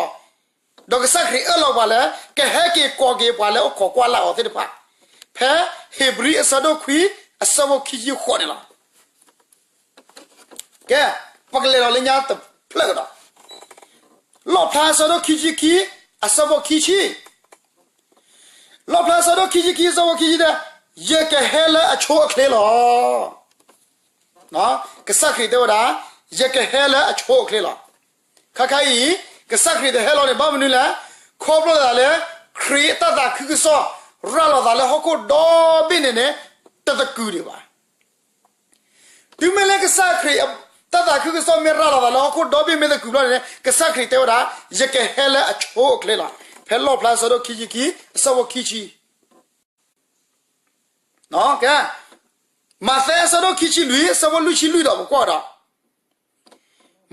ဒီးကစၢ်ခရံာ်အၢၣ်လီၤပှၤလၢ ကဟဲက့ၤကိးက့ၤပှၤလၢအိၣ်ခိးကွၢ်လၢ်အီၤသ့ၣ်တဖၣ်, ဖဲဟ့းဘြံၤအဆၢဒိၣ်ခွံ အဆၢဖိခံဆံဃိးန့ၣ်လီၤ. ကဲ, ပကလဲၤဒီးလၢညါတဖျၢၣ်ကဒီး, လီၣ်ဖျါအဆၢဒိၣ်ခံဆံခံ အဆၢဖိခံဆံ လီၣ်ဖျါအဆၢဒိၣ်ခံဆံခံ အဆၢဖိခံဆံတဲ, ယကဟဲလၢအဆိအချ့လီၤ. ကစၢ်ခရံာ်တဲဝဲဒၣ်, ယကဟဲလၢအဆိအချ့လီၤ. ခါခါအံၤ, ကစၢ်ခရံာ်တဟဲလီၤန့ၣ် ဘၣ်မနုၤလဲၣ်, ခီဖျိသးလၢ ခရံာ်အတၢ်သးခုကစီၣ် ရၤလီၤသးလၢဟီၣ်ခိၣ်ဒီဘ့ၣ်န့ၣ်န့ၣ် တသကုၤဒံးဘၣ်. တုၤမ့ၢ်လၢကစၢ်ခရံာ် တၢ်သးခုကစီၣ်မ့ၢ်ရၤလီၤသးလၢဟီၣ်ခိၣ်ဒီဘ့ၣ်မ့ၢ်သကုၤဘျီန့ၣ်န့ၣ် ကစၢ်ခရံာ်တဲဝဲဒၣ်, ယကဟဲလၢအဆိအချ့လီၤ. ဖဲလီၣ်ဖျါအဆၢဒိၣ်ခံဆံခံ အဆၢဖိခံဆံ ကဲ, မးသဲအဆၢဒိၣ်ခံဆံလွံၢ် အဆၢဖိလွံၢ်ဆံလွံၢ်ဒီးပကွၢ်ဒီး,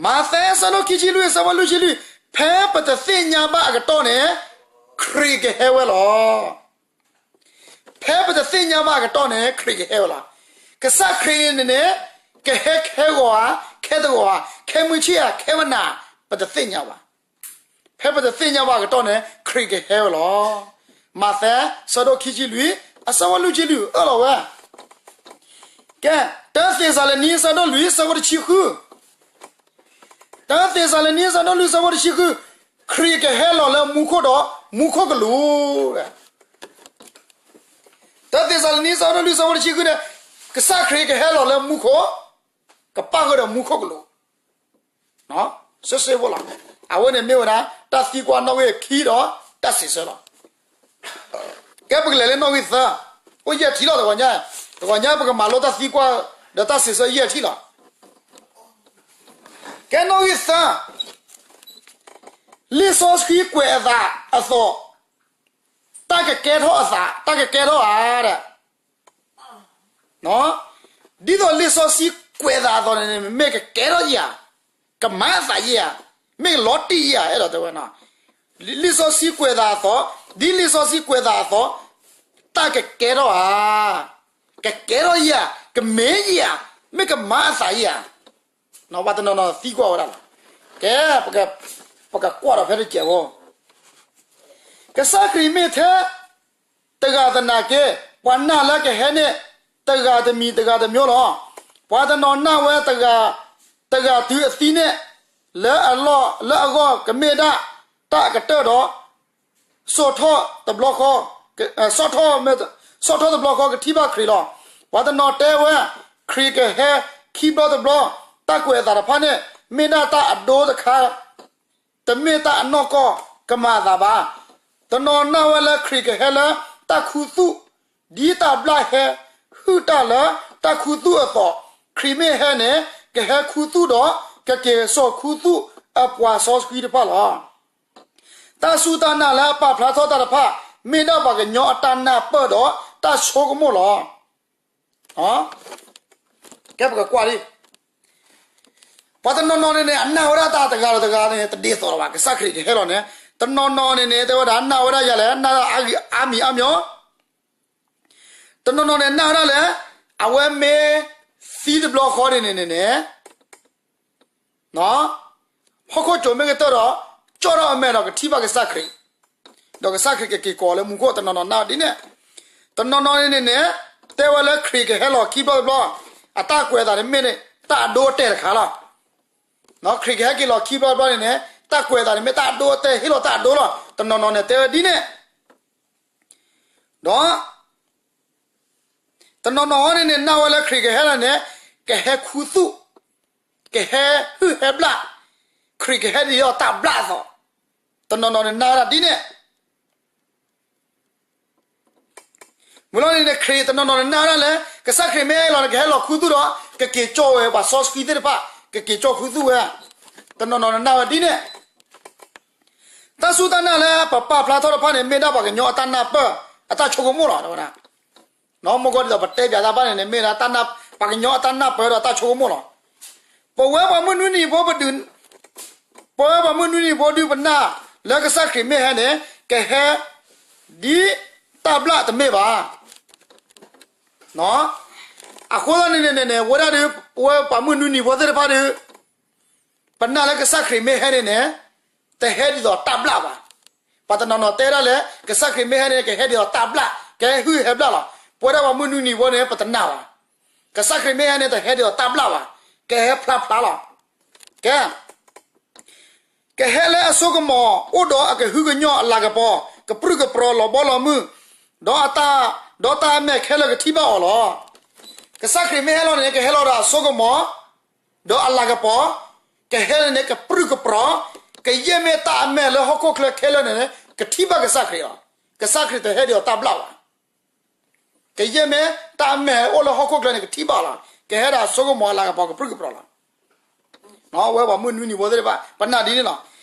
မးသဲအဆၢဒိၣ်ခံဆံလွံၢ် အဆၢဖိလွံၢ်ဆံလွံၢ်, ဖဲပတသ့ၣ်ညါဘၣ်အကတီၢ်န့ၣ် ခရံာ်ကဟဲဝဲလီၤ. ဖဲပတသ့ၣ်ညါဘၣ်အကတီၢ်န့ၣ် ခရံာ်ကဟဲဝဲလီၤ. ကစၢ်ခရံာ်န့ၣ်န့ၣ် ကဟဲခဲဂီၤဧါ, ခဲတဂီၤဧါ, ခဲမုၢ်ဆ့ၣ်ဧါ, ခဲမုၢ်နၤ, ပတသ့ၣ်ညါဘၣ်. ဖဲပတသ့ၣ်ညါဘၣ်အကတီၢ်န့ၣ် ခရံာ်ကဟဲဝဲလီၤ. မးသဲ အဆၢဒိၣ်ခံဆံလွံၢ် အဆၢဖိလွံၢ်ဆံလွံၢ် အၢၣ်လီၤဝဲ. ကဲ, တၢသ့းစၤလနံ အဆၢဒိၣ်လွံၢ် အဆၢဖိတဆံဃု, တၢသ့းစၤလနံ အဆၢဒိၣ်လွံၢ် အဆၢဖိတဆံဃု, ခရံာ်ကဟဲလီၤလၢမူခိၣ်ဒီးမူခိၣ်ကလူး. တၢသ့းစၤလနံ အဆၢဒိၣ်လွံၢ် အဆၢဖိတဆံဃုန့ၣ်, ကစၢ်ခရံာ်ကဟဲလီၤလၢမူခိၣ်, ကပၣ်ဃုာ်ဒီးမူခိၣ်ကလူး စ့စ့ဖိလီၤ. အဝဲန့ၣ်မ့ၢ်ဝဲဒၣ် တၢ်သံကွၢ်နီၣ်ဂံၢ်ခံဒီးတၢ်စံးဆၢလီၤ. ကဲ ပကလဲၤလၢနီၣ်ဂံၢ်သၢ, အိၣ်ယဲၢ်ထံၣ်လီၤတဂီၤညါ, တဂီၤညါပကမၤလိတၢ်သံကွၢ်ဒီးတၢ်စံးဆၢယဲၢ်ထံၣ်လီၤ. ကဲနီၣ်ဂံၢ်သၢ, လံာ်စီဆှံကွဲးအသးအသိး, တၢ်ကကဲထီၣ်အသး, တၢ်ကကဲထီၣ်ဧါဒီး ဒ်သိးလံာ်စီဆှံကွဲးအသးအသိးန့ၣ်န့ၣ် မ့ၢ်ကကဲထီၣ်ယဲဧါ, ကမၤအသးယဲဧါ, မ့ၢ်ကလီၤတံၢ်ယဲဧါ အဲၣ်ဒိးတဲဝဲနီၤ. လံာ်စီဆှံကွဲးအသးအသိး, ဒ်လံာ်စီဆှံကွဲးအသးအသိး, တၢ်ကကဲထီၣ်ဧါ. ကကဲထီၣ်ယၤ, ကမ့ၢ်ယၤ, မ့ၢ်ကမၤအသးယၤ, ပှၤတနီၤနီၤသံကွၢ်ဝဲဒၣ်လီၤ. ကဲ, ပကကွၢ်ဒီးဖဲတစဲးဖိ, ကစၢ်ခရံာ်မ့ၢ်ထဲတဂၤသနာ်က့, ပှၤနာ်လၢကဟဲန့ၣ် တဂၤတမံၤတဂၤတမျိုးလီၤ. ပှၤတနီၤနာ်ဝဲ တဂၤတုၤအသံန့ၣ်, လၢအလီၢ်လၢအဂီၢ်ကမ့ၢ်ဒၣ်တၢ်အကတၢၢ်ဒီး ဆီၣ်ထီၣ်တဘျီဃီ, ဆီၣ်ထီၣ်, ဆီၣ်ထီၣ်တဘျီဃီကထံၣ်ဘၣ်ခရံာ်လီၤ. ပှၤတနီၤတဲဝဲ, ခရံာ်ကဟဲခံဘျီတဘျီ, တၢ်ကွဲးအသးတဖၣ်န့ၣ် မ့ၢ်ဒၣ်တၢ်အဒိတခါ, တမ့ၢ်တၢ်အနီၢ်ကီၢ်ကမၤအသးဘၣ်. တနီၤနာ်ဝဲလၢခရံာ်ကဟဲလၢတၢ်ခူသူၣ်, ဒ်တၢ်ဘျၣ်ဟဲဟုၣ်တၢ်လၢတၢ်ခူသူၣ်အသိး, ခရံာ်မ့ၢ်ဟဲန့ၣ် ကဟဲခူသူၣ်ဒီးကက့ၤစိာ်ခူသူၣ်အပှၤစီဆှံတဖၣ်လီၤ. တၢ်စူၢ်တၢ်နာ်လၢအပာ်ဖျါထီၣ်တၢ်တဖၣ် မ့ၢ်ဒၣ်ပှၤကညီအတၢ်နၢ်ပၢၢ်ဒီးတၢ်ဆိကမိၣ်လီၤ. ကဲပကကွၢ်လံ, ပှၤတနီၤနီၤန့ၣ်န့ၣ် အနာ်ဝဲဒၣ်တၢ်တဂၤဒီးတဂၤန့ၣ် တဒ်သိးလီၤဘၣ်. ကစၢ်ခရံာ်ကဟဲလီၤန့ၣ်, တနီၤနီၤန့ၣ်န့ၣ် တဲဝဲဒၣ်နာ်ဝဲဒၣ်ယၤလဲၣ်, နာ်ဒၣ်အါမံၤအါမံၤ, တနီၤနီၤန့ၣ်နာ်ဝဲဒၣ်လဲၣ်, အဝဲမ့ၢ်သံတဘျီဃီန့ၣ်န့ၣ်န့ၣ် ဟီၣ်ခိၣ်ကၠိမ့ၢ်ကတၢၢ်ဒီး ကၠီၣ်ထီၣ်အမဲာ်ဒီးကထံၣ်ဘၣ်ကစၢ်ခရံာ်, ဒီးကစၢ်ခရံာ်ကက့ၤကိးလၢမူခိၣ်, တနီၤနီၤနာ်ဒ်န့ၣ်, တနီၤနီၤန့ၣ်န့ၣ် တဲဝဲလၢခရံာ်ကဟဲလီၤခံဘျီတဘျီ, အတၢ်ကွဲးအသးန့ၣ်မ့ၢ်တၢ်အဒိအတဲာ်တခါလီၤ. ခရံာ်ကဟဲက့ၤလီၤခံဘျီတဘျီန့ၣ်န့ၣ် တၢ်ကွဲးအသးန့ၣ်မ့ၢ်တၢ်အဒိအတဲာ် ဟ့ၣ်လီၤတၢ်အဒိလီၤ. တနီၤနီၤန့ၣ်တဲဝဲဒ်န့ၣ်, ဒီး တနီၤနီၤန့ၣ်န့ၣ် နာ်ဝဲလၢခရံာ်ကဟဲလီၤန့ၣ် ကဟဲခူသူၣ်, ကဟဲဟုၣ်ဟဲဘျၣ်, ခရံာ်ကဟဲဒ်သိးတၢ်ဘျၣ်အသိး, တနီၤနီၤန့ၣ်နာ်ဝဲဒၣ်ဒ်န့ၣ်, မုၢ်လီၤန့ၣ်န့ၣ် ခရံာ်တနီၤနီၤန့ၣ်နာ်ဝဲဒၣ်လၢ ကစၢ်ခရံာ်မ့ၢ်ဟဲလီၤန့ၣ် ကဟဲလီၤခူသူၣ်ဒီး ကက့ၤကၠီၣ်ဝဲပှၤစီဆှံသ့ၣ်တဖၣ်, ကက့ၤကၠီၣ်ခူသူၣ်ဝဲ, တနီၤနီၤန့ၣ်နာ်ဝဲဒ်န့ၣ် တၢ်စူၢ်တၢ်နာ်လၢပပာ်ဖျါထီၣ်တဖၣ်န့ၣ် မ့ၢ်ဒၣ်ပှၤကညီအတၢ်နၢ်ပၢၢ် အတၢ်ဆိကမိၣ်လီၤ. ဝဲဒၣ် မ့ၢ်ကီၢ်ဒ်သိးပတဲပၠးတၢ်တဖၣ်န့ၣ်န့ၣ် မ့ၢ်ဒၣ်ပှၤကညီအတၢ်နၢ်ပၢၢ်ဒီးတၢ်ဆိကမိၣ်လီၤ. ပဝဲပှၤမုၢ်နွံနံၤဖိပဒုး, ပဝဲပှၤမုၢ်နွံနံၤဖိဒုးပနာ်လၢကစၢ်ခရံာ်မ့ၢ်ဟဲန့ၣ် ကဟဲဒ်တၢ်ဘျၣ်တမ့ၢ်ဘၣ်. အဃိသတးန့ၣ်န့ၣ်န့ၣ် ဝဲဒၣ်ဒုး ပဝဲပှၤမုၢ်နွံနံၤဖိသ့ၣ်တဖၣ်ဒုး ပနာ်လၢကစၢ်ခရံာ်မ့ၢ်ဟဲန့ၣ်န့ၣ် တဟဲဒ်သိးတၢ်ဘျၣ်ဘၣ်. ပှၤတနီၤနီၤတဲဒၣ်လၢ ကစၢ်ခရံာ်မ့ၢ်ဟဲန့ၣ် ကဟဲဒ်သိးတၢ်ဘျၣ်, ကဟဲဟုၣ်ဟဲဘျၣ်လီၤ. ပဝဲဒၣ်ပှၤမုၢ်နွံနံၤဖိန့ၣ် ပတနာ်ဘၣ်. ကစၢ်ခရံာ်မ့ၢ်ဟဲန့ၣ် တဟဲဒ်သိးတၢ်ဘျၣ်ဘၣ်, ကဟဲဖျါဖျါလီၤ. ကဲ ကဟဲလၢအစိကမီၤ အိၣ်ဒီးအကဟုကညီၢ်အလၤကပီၤ ကပြုၢ်ကပြီၤလီၤဘီလီၤမုၢ်, ဒီးအတၢ်, ဒီးတၢ်အမဲာ်ခဲလၢာ်ကထံၣ်ဘၣ်အီၤလီၤ. ကစၢ်ခရံာ်မ့ၢ်ဟဲလီၤန့ၣ် ကဟဲလီၤဒီးအစိကမီၤ, ဒီးအလၤကပီၤ, ကဟဲန့ၣ်န့ၣ် ကပြုၢ်ကပြီၤ, ကယဲၢ်မ့ၢ်တၢ်အမဲာ်လၢဟီၣ်ခိၣ်ချၢခဲလၢာ်န့ၣ်န့ၣ် ကထံၣ်ဘၣ်ကစၢ်ခရံာ်လီၤ. ကစၢ်ခရံာ်တဟဲဒ်သိးတၢ်ဘျၣ်ဘၣ်. ကယဲၢ်မ့ၢ်တၢ်အမဲာ်အိၣ်လၢဟီၣ်ခိၣ်ချၢန့ၣ် ကထံၣ်ဘၣ်လီၤ. ကဟဲဒီးအစိကမီၤအလၤကပီၤကပြုၢ်ကပြီၤလီၤ. ဝဲပှၤမုၢ်နွံနံၤဖိသ့ၣ်တဖၣ် ပနာ်ဒ်န့ၣ်လီၤ.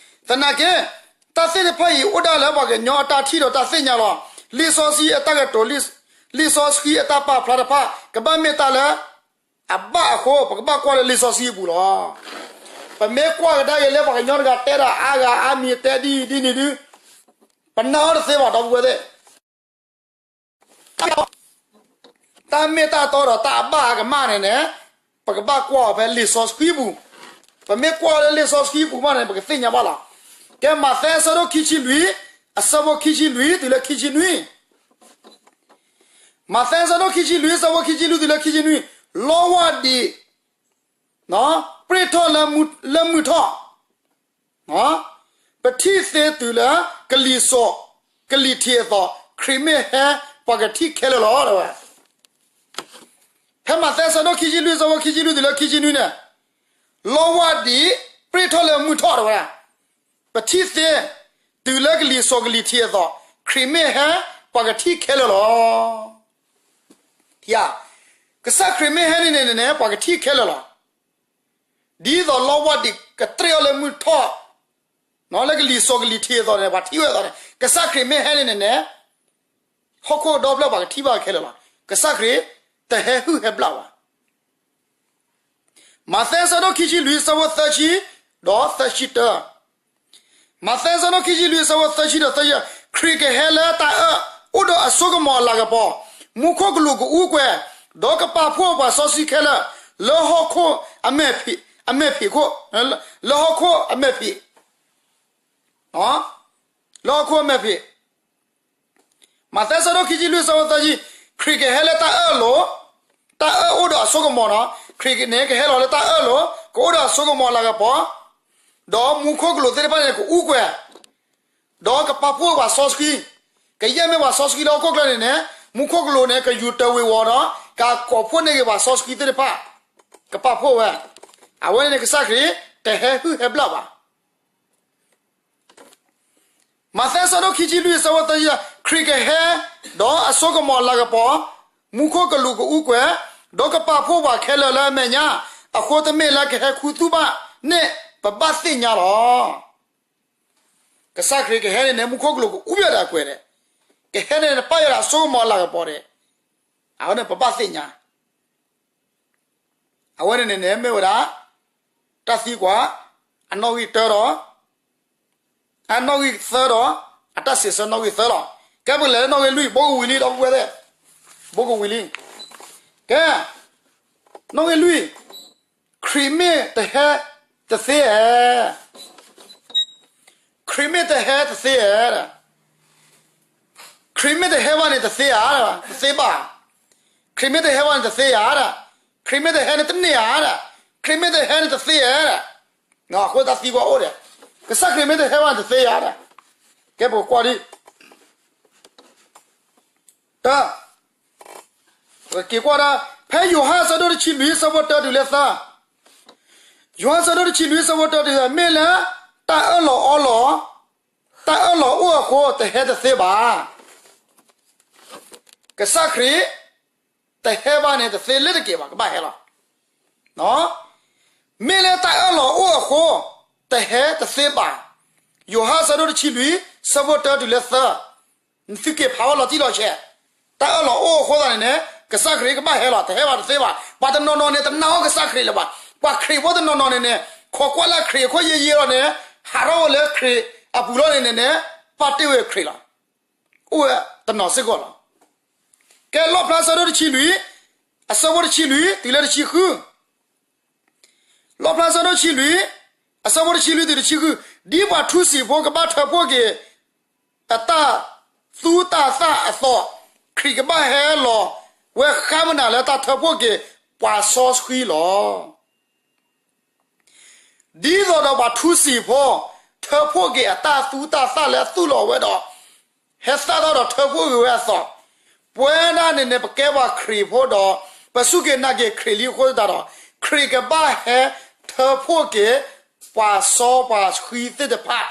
သနာ်က့ တၢ်သ့ၣ်တဖၣ်အံၤအိၣ်ဒၣ်လၢပှၤကညီအတၢ်ထံၣ်ဒီးတၢ်သ့ၣ်ညါလီၤ. လံာ်စီဆှံအတၢ်ကတိၤ, လံာ်စီဆှံအတၢ်ပာ်ဖျါတဖၣ် ကဘၣ်မ့ၢ်တၢ်လၢအဘၣ်အဃိ ပကဘၣ်ကွၢ်လၢလံာ်စီဆှံအပူၤလီၤ. ပမ့ၢ်ကွၢ်ကဒါက့ၤလၢပှၤကညီတဂၤတဲဒၣ်အါဂၤအါမံၤတဲဒ်အံၤဒ်န့ၣ်ဒုး ပနာ်အီၤတသ့ဘၣ် ဒီပုၢ်ဝဲၢ်သ့ၣ် တၢ်မ့ၢ်တၢ်တီဒီးတၢ်အဘၣ်အကမၣ်န့ၣ်န့ၣ် ပကဘၣ်ကွၢ်အီၤဖဲလံာ်စီဆှံပူၤ. ပမ့ၢ်ကွၢ်လၢလံာ်စီဆှံပူၤမးန့ၣ် ပကသ့ၣ်ညါဘၣ်လီၤ. ကဲ မးသဲအဆၢဒိၣ်ခံဆံလွံၢ် အဆၢဖိခံဆံလွံၢ်တုၤလၢခံဆံနွံ, မးသဲအဆၢဒိၣ်ခံဆံလွံၢ် အဆၢဖိခံဆံလွံၢ်တုၤလၢခံဆံနွံ, လီဝၢ်ဒံး ပြ့ၣ်ထီၣ်လၢမုၢ်ထီၣ် ပထံၣ်သ့တုၤလၢကလံၤစိးကလံၤထံးအသိး, ခရံာ်မ့ၢ်ဟဲ ပှၤကထံၣ်ခဲလၢာ်လီၤ တဲဝဲ. ဖဲမးသဲအဆၢဒိၣ်ခံဆံလွံၢ် အဆၢဖိခံဆံလွံၢ်တုၤလၢခံဆံနွံန့ၣ်, လီဝၢ်ဒံး ပြ့ၣ်ထီၣ်လၢမုၢ်ထီၣ် တဲဝဲဒၣ်, ပထံၣ်သ့တုၤလၢကလံၤစိးကလံၤထံးအသိး, ခရံာ်မ့ၢ်ဟဲ ပှၤကထံၣ်ခဲလၢာ်လီၤ. ကစၢ်ခရံာ်မ့ၢ်ဟဲန့ၣ်န့ၣ်န့ၣ် ပှၤကထံၣ်ခဲလၢာ်လီၤ. ဒ်သိးလီဝၢ်ဒံးကပြ့ၣ်ထီၣ်လၢမုၢ်ထီၣ်, လၢကလံၤစိးကလံၤထံးအသိးန့ၣ် ပှၤထံၣ်ဝဲအသိးန့ၣ် ကစၢ်ခရံာ်မ့ၢ်ဟဲန့ၣ်န့ၣ်န့ၣ်, ဟီၣ်ခိၣ်ဒီဖျၢၣ်ပှၤကထံၣ်ဘၣ်ခဲလၢာ်လီၤ. ကစၢ်ခရံာ်တဟဲဟုၣ်ဟဲဘျၣ်ဘၣ်. မးသဲအဆၢဒိၣ်ခံဆံလွံၢ် အဆၢဖိသၢဆံဒီးသၢဆံတၢ, မးသဲအဆၢဒိၣ်ခံဆံလွံၢ် အဆၢဖိသၢဆံဒီးသၢဆံ, ခရံာ်ကဟဲလၢတၢ်အၢၣ် အိၣ်ဒီးအစိကမီၤအလၤကပီၤ, မူခိၣ်ကလူးကအူကွဲၤ ဒီးကပာ်ဖှိၣ်ပှၤစီဆှံခဲလၢာ် လၢဟီၣ်ခိၣ်အမဲာ်ဖံး, အမဲာ်ဖံးခိၣ်, လၢဟီၣ်ခိၣ်အမဲာ်ဖံး, လၢဟီၣ်ခိၣ်အမဲာ်ဖံး. မးသဲဆၢဒိၣ်ခံဆံလွံၢ်ဆၢဖိသၢဆံ, ခရံာ်ကဟဲလၢတၢ်အၢၣ်လီၤ, တၢ်အၢၣ်အိၣ်ဒီးအစိကမီၤနီၤ, ခရံာ်န့ၣ်ကဟဲလီၤလၢတၢ်အၢၣ်လီၤ, ကအိၣ်ဒီးအစိကမီၤလၤကပီၤ, ဒီးမူခိၣ်ကလူးသ့ၣ်တဖၣ်န့ၣ် ကအူကွဲၤ ဒီးကပာ်ဖှိၣ်ပှၤစီဆှံ, ကယဲၢ်မ့ၢ်ပှၤစီဆှံလၢဟီၣ်ခိၣ်ချၢန့ၣ်န့ၣ်, မူခိၣ်ကလူးန့ၣ် ကယူၤတၢၤဝ့ၤဝီၤဒီး ကကိးဖှိၣ်န့ၢ်က့ၤပှၤစီဆှံသ့ၣ်တဖၣ်, ကပာ်ဖှိၣ်ဝဲ, အဝဲန့ၣ်န့ၣ် ကစၢ်ခရံာ် တဟဲဟုၣ်ဟဲဘျၣ်ဘၣ်. မးသဲဆၢဒိၣ်ခံဆံလွံၢ်ဆၢဖိသၢဆံ, ခရံာ်ကဟဲ, ဒီးအစိကမီၤလၤကပီၤ, မူခိၣ်ကလူးကအူကွဲၤ, ဒီးကပာ်ဖှိၣ်ပှၤခဲလၢာ်လၢအမဲာ်ညါ, အဃိတမ့ၢ်လၢကဟဲခူသူၣ်ဘၣ်န့ၣ် ပဘၣ်သ့ၣ်ညါလီၤ. ကစၢ်ခရံာ်ကဟဲန့ၣ်န့ၣ် မူခိၣ်ကလူးကအူကွဲၤဒီးအကွဲၤဒဲး, ကဟဲန့ၣ်န့ၣ် ပာ်ယွၤဒီးအစိကမီၤလၤကပီၤဒဲး, အဝဲန့ၣ်ပဘၣ်သ့ၣ်ညါ အဝဲန့ၣ်န့ၣ်န့ၣ် မ့ၢ်ဝဲဒၣ် တၢ်သံကွၢ် အနီၣ်ဂံၢ်တၢဒီး အနီၣ်ဂံၢ်သၢဒီး အတၢ်စံးဆၢနီၣ်ဂံၢ်သၢလီၤ. ကဲပကလဲၤလၢနီၣ်ဂံၢ်လွံၢ် ဘိကဝံၤလံ ဒီပုၢ်ဝဲၢ်သ့ၣ်, ဘိကဝံၤလံ. ကဲ နီၣ်ဂံၢ်လွံၢ်, ခရံာ်မ့ၢ်တဟဲတသ့ဧါ. ခရံာ်မ့ၢ်တဟဲတသ့ဧါ. ခရံာ်မ့ၢ်တဟဲဘၣ်န့ၣ်တသ့ဧါ, တသ့ဘၣ်. ခရံာ်မ့ၢ်တဟဲဘၣ်န့ၣ်တသ့ဧါ. ခရံာ်မ့ၢ်တဟဲန့ၣ်တန့ၢ်ဧါ. ခရံာ်မ့ၢ်တဟဲန့ၣ်တသ့ဧါ. အဃိတၢ်သံကွၢ်အိၣ်ဒီး ကစၢ်ခရံာ်မ့ၢ်တဟဲဘၣ်န့ၣ်တသ့ဧါ. ကဲပကကွၢ်ဒ် တၢ် ပက့ၤကွၢ်ဒၣ် ဖဲယိၤဟၣ်အဆၢဒိၣ်တဆံလွံၢ် ဆၢဖိတၢတုၤလၢသၢ, ယိၤဟၣ်အဆၢဒိၣ်တဆံလွံၢ် ဆၢဖိတၢတုၤလၢ မ့ၢ်လၢတၢ်အၢၣ်လီၤအီလီၤ, တၢ်အၢၣ်လီၤအိၣ်အဃိ တဟဲတသ့ဘၣ်. ကစၢ်ခရံာ် တဟဲဘၣ်န့ၣ် တသ့လၢတက့ၤဘၣ်, ကဘၣ်ဟဲလီၤ. မ့ၢ်လၢတၢ်အၢၣ်လီၤအိၣ်အဃိ တဟဲတသ့ဘၣ်. ယိၤဟၣ်အဆၢဒိၣ်တဆံလွံၢ် ဆၢဖိတၢတုၤလၢသၢ, နသုက့ၤဖးအီၤလီၤတံၢ်လီၤဆဲး, တၢ်အၢၣ်လီၤအိၣ်အဃိသတးန့ၣ်န့ၣ် ကစၢ်ခရံာ်ကဘၣ်ဟဲလီၤ, တဟဲဘၣ်တသ့ဘၣ်. ပှၤတနီၤနီၤန့ၣ် တနာ်အီၤကစၢ်ခရံာ်လၢၤဘၣ်. ပှၤခရံာ်ဖိတနီၤနီၤန့ၣ်န့ၣ် ခိးကွၢ်လၢခရံာ်အခိၣ်ယဲၢ်ယဲၢ်လီၤန့ၣ်, ဟးထီၣ်ဝဲလၢခရံာ်အပူၤလီၤန့ၣ်န့ၣ်န့ၣ်, ပာ်တ့ၢ်ဝဲခရံာ်လီၤ. အိၣ်ဝဲတနီၤစ့ၢ်ကီးလီၤ. ကဲလီၣ်ဖျါဆၢဒိၣ်တဆံလွံၢ်, အဆၢဖိတဆံလွံၢ် တုၤလၢတဆံဃု လီၣ်ဖျါဆၢဒိၣ်တဆံလွံၢ်, အဆၢဖိတဆံလွံၢ်တုၤတဆံဃု, ဒ်ပှၤထူစံာ်ဖိကဘၣ်ထၢဖှိၣ်က့ၤ အတၢ်သူတၢ်သၣ်အသိး, ခရံာ်ကဘၣ်ဟဲလီၤဝဲဃါမနၤလၢတၢ်ထၢဖှိၣ်က့ၤပှၤစီဆှံလီၤ. ဒ်သိးဒီးပှၤထူစံာ်ဖိ ထၢဖှိၣ်က့ၤအတၢ်သူတၢ်သၣ်လၢအသူၣ်လီၤဝဲဒီး ဟဲသၣ်ထီၣ်ဒီးထၢဖှိၣ်က့ၤဝဲအသိး, ပဝဲဒၣ်န့ၣ်န့ၣ် ပကဲပှၤခရံာ်ဖိဒီး ပစူၢ်က့ၤနာ်က့ၤခရံာ်လံအဃိသတးဒီး ခရံာ်ကဘၣ်ဟဲထၢဖှိၣ်က့ၤ ပှၤစီပှၤဆှံသ့ၣ်တဖၣ်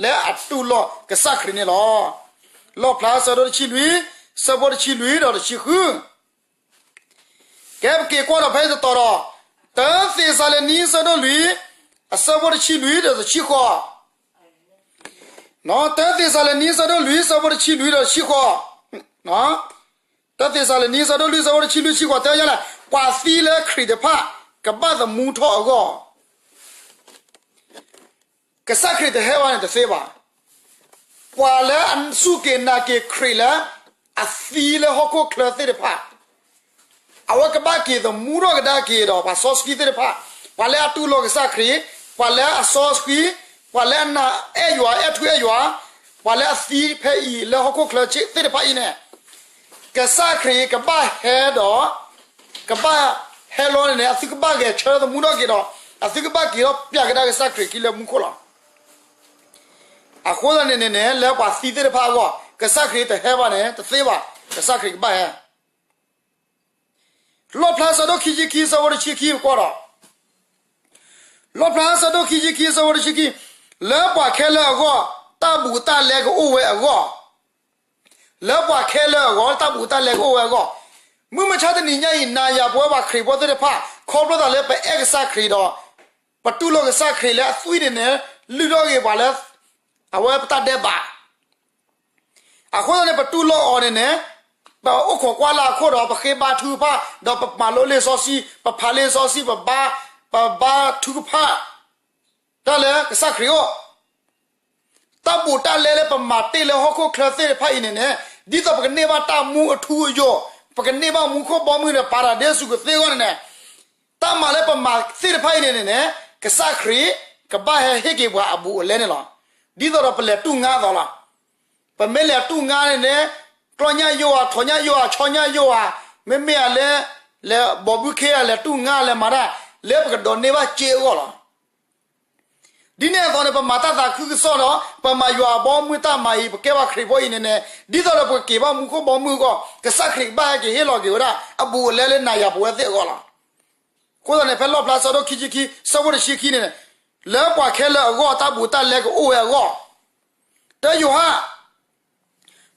လၢအတူၢ်လိာ်ကစၢ်ခရံာ်န့ၣ်လီၤ. လီၣ်ဖျါဆၢဒိၣ်တဆံလွံၢ်, ဆၢဖိတဆံလွံၢ်ဒီးတဆံဃု ကဲပက့ၤကွၢ်ဒီးဖဲတတီၤဒီး တၢသ့းစၤလနံဆၢဒိၣ်လွံၢ်, အဆၢဖိတဆံလွံၢ်ဒီးတဆံဃိး, တၢသ့းစၤလနံဆၢဒိၣ်လွံၢ် ဆၢဖိတဆံလွံၢ်ဒီးတဆံဃိး, တၢသ့းစၤလနံဆၢဒိၣ်လွံၢ် ဆၢဖိတဆံလွံၢ် တဆံဃိး တဲဝဲဒ်လဲၣ်, ပှၤသံလၢခရံာ်တဖၣ် ကဘၣ်သမူထီၣ်အဂီၢ် ကစၢ်ခရံာ်တဟဲဘၣ်န့ၣ်တသ့ဘၣ်. ပှၤလၢအစူၢ်က့ၤနာ်က့ၤခရံာ်လၢအသံလၢဟီၣ်ခိၣ်ချၢသ့ၣ်တဖၣ်, အဝဲကဘၣ်က့ၤသမူထီၣ်ကဒါက့ၤဒီး ပှၤစီဆှံသ့ၣ်တဖၣ်, ပှၤလၢအတူၢ်လိာ်ကစၢ်ခရံာ်, ပှၤလၢအစီဆှံ, ပှၤလၢအနာ်အဲၣ်ယွၤအဲၣ်ထူအဲၣ်ယွၤ, ပှၤလၢအသံဖဲအံၤလၢဟီၣ်ခိၣ်ချၢသ့ၣ်တဖၣ်အံၤန့ၣ်, ကစၢ်ခရံာ်ကဘၣ်ဟဲဒီး ကဘၣ်ဟဲလီၤန့ၣ်န့ၣ် အသုကဘၣ်ဂဲၤဆၢထၢၣ်သမူထီၣ်က့ၤဒီး အသုကဘၣ်က့ၤထီၣ်ပျၢ်ကဒါကစၢ်ခရံာ်ခံလၢမူခိၣ်လီၤ. အဃိသတးန့ၣ်န့ၣ်န့ၣ် လၢပှၤသံသ့ၣ်တဖၣ်အဂီၢ် ကစၢ်ခရံာ်တဟဲဘၣ်န့ၣ် တသ့ဘၣ်, ကစၢ်ခရံာ်ကဘၣ်ဟဲ. လီၣ်ဖျါဆၢဒိၣ်ခံဆံခံ ဆၢဖိတဆံခံ ပကွၢ်ဒီး လီၣ်ဖျါဆၢဒိၣ်ခံဆံခံ ဆၢဖိတဆံခံ, လၢပှၤခဲလၢာ်အဂီၢ် တၢ်ဘူးတၢ်လဲကအိၣ်ဝဲအဂီၢ်, လၢပှၤခဲလၢာ်အဂီၢ် တၢ်ဘူးတၢ်လဲကအိၣ်ဝဲအဂီၢ်, မုၢ်မဆါတနံၤညါအံၤ နၤယၤပဝဲပှၤခရံာ်ဖိသ့ၣ်တဖၣ် ခီဖျိသးလၢပအဲၣ်ကစၢ်ခရံာ်ဒီး ပတူၢ်လိာ်ကစၢ်ခရံာ်လၢအသွံၣ်န့ၣ်န့ၣ် လုၢ်ထီၣ်က့ၤပှၤလၢ အဝဲပတၢ်ဒဲးဘး အဃိသတးန့ၣ် ပတူၢ်လိာ်အီၤန့ၣ်န့ၣ် ပအိၣ်ခိးကွၢ်လၢအခိၣ်ဒီး ပဃ့ဘါထုကဖၣ် ဒီးပမၤလိလံာ်စီဆှံ ပဖးလံာ်စီဆှံ ပဘါ ပဘါထုကဖၣ် တၢ်လၢကစၢ်ခရံာ်အအိၣ်, တၢ်ဘူးတၢ်လဲလၢပမၤတ့ၢ်လၢဟီၣ်ခိၣ်ချၢသ့ၣ်တဖၣ်အံၤန့ၣ်န့ၣ် ဒ်သိးပကန့ၢ်ဘၣ်တၢ်မူအထူအယိာ် ပကန့ၢ်ဘၣ်မူခိၣ်ဘီမုၢ်ဒီး ပၤရဒ့စူၤကသ့အဂီၢ်န့ၣ်န့ၣ်, တၢ်မၤလၢပမၤသ့ၣ်တဖၣ်အံၤန့ၣ်န့ၣ်န့ၣ် ကစၢ်ခရံာ်ကဘၣ်ဟဲဟ့ၣ်က့ၤပှၤအဘူးအလဲန့ၣ်လီၤ. ဒ်သိးဒီးပလဲၤတူၢ်ငါအသိးလီၤ. ပမ့ၢ်လဲၤတူၢ်ငါန့ၣ်န့ၣ် ကျီၢ်ညၣ်ယိဧါ, ထိးညၣ်ယိဧါ, ဆီညၣ်ယိဧါ, မ့မ့ၢ်အလဲၤ, လဲၤဘီဘုခ့ဧါ, လဲၤတူၢ်ငါ လဲၤမၤတၢ်, လၢပကဒိးန့ၢ်ဘၣ်စ့အဂီၢ်လီၤ. ဒ်န့ၣ်အသိးန့ၣ် ပမၤတၢ်သးခုကစီၣ်ဒီး ပမၤယွၤအဘီအမုၢ်တၢ်မၤအံၤ ပကဲဘၣ်ခရံာ်ဖိအံၤန့ၣ်န့ၣ် ဒ်သိးဒီးပကက့ၤဘၣ်မူခိၣ်ဘီမုၢ်အဂီၢ် ကစၢ်ခရံာ်ကဘၣ်ဟဲက့ၤဟ့ၣ်လီၤက့ၤဝဲဒၣ် အဘူးအလဲလၢနၤယၤပဝဲသ့ၣ်အဂီၢ်လီၤ. အဃိသတးန့ၣ် ဖဲလီၣ်ဖျါဆၢဒိၣ်ခံဆံခံ ဆၢဖိတဆံခံန့ၣ်န့ၣ် လၢပှၤခဲလၢာ်အဂီၢ် တၢ်ဘူးတၢ်လဲကအိၣ်ဝဲအဂီၢ်, တၢယိၤဟၣ်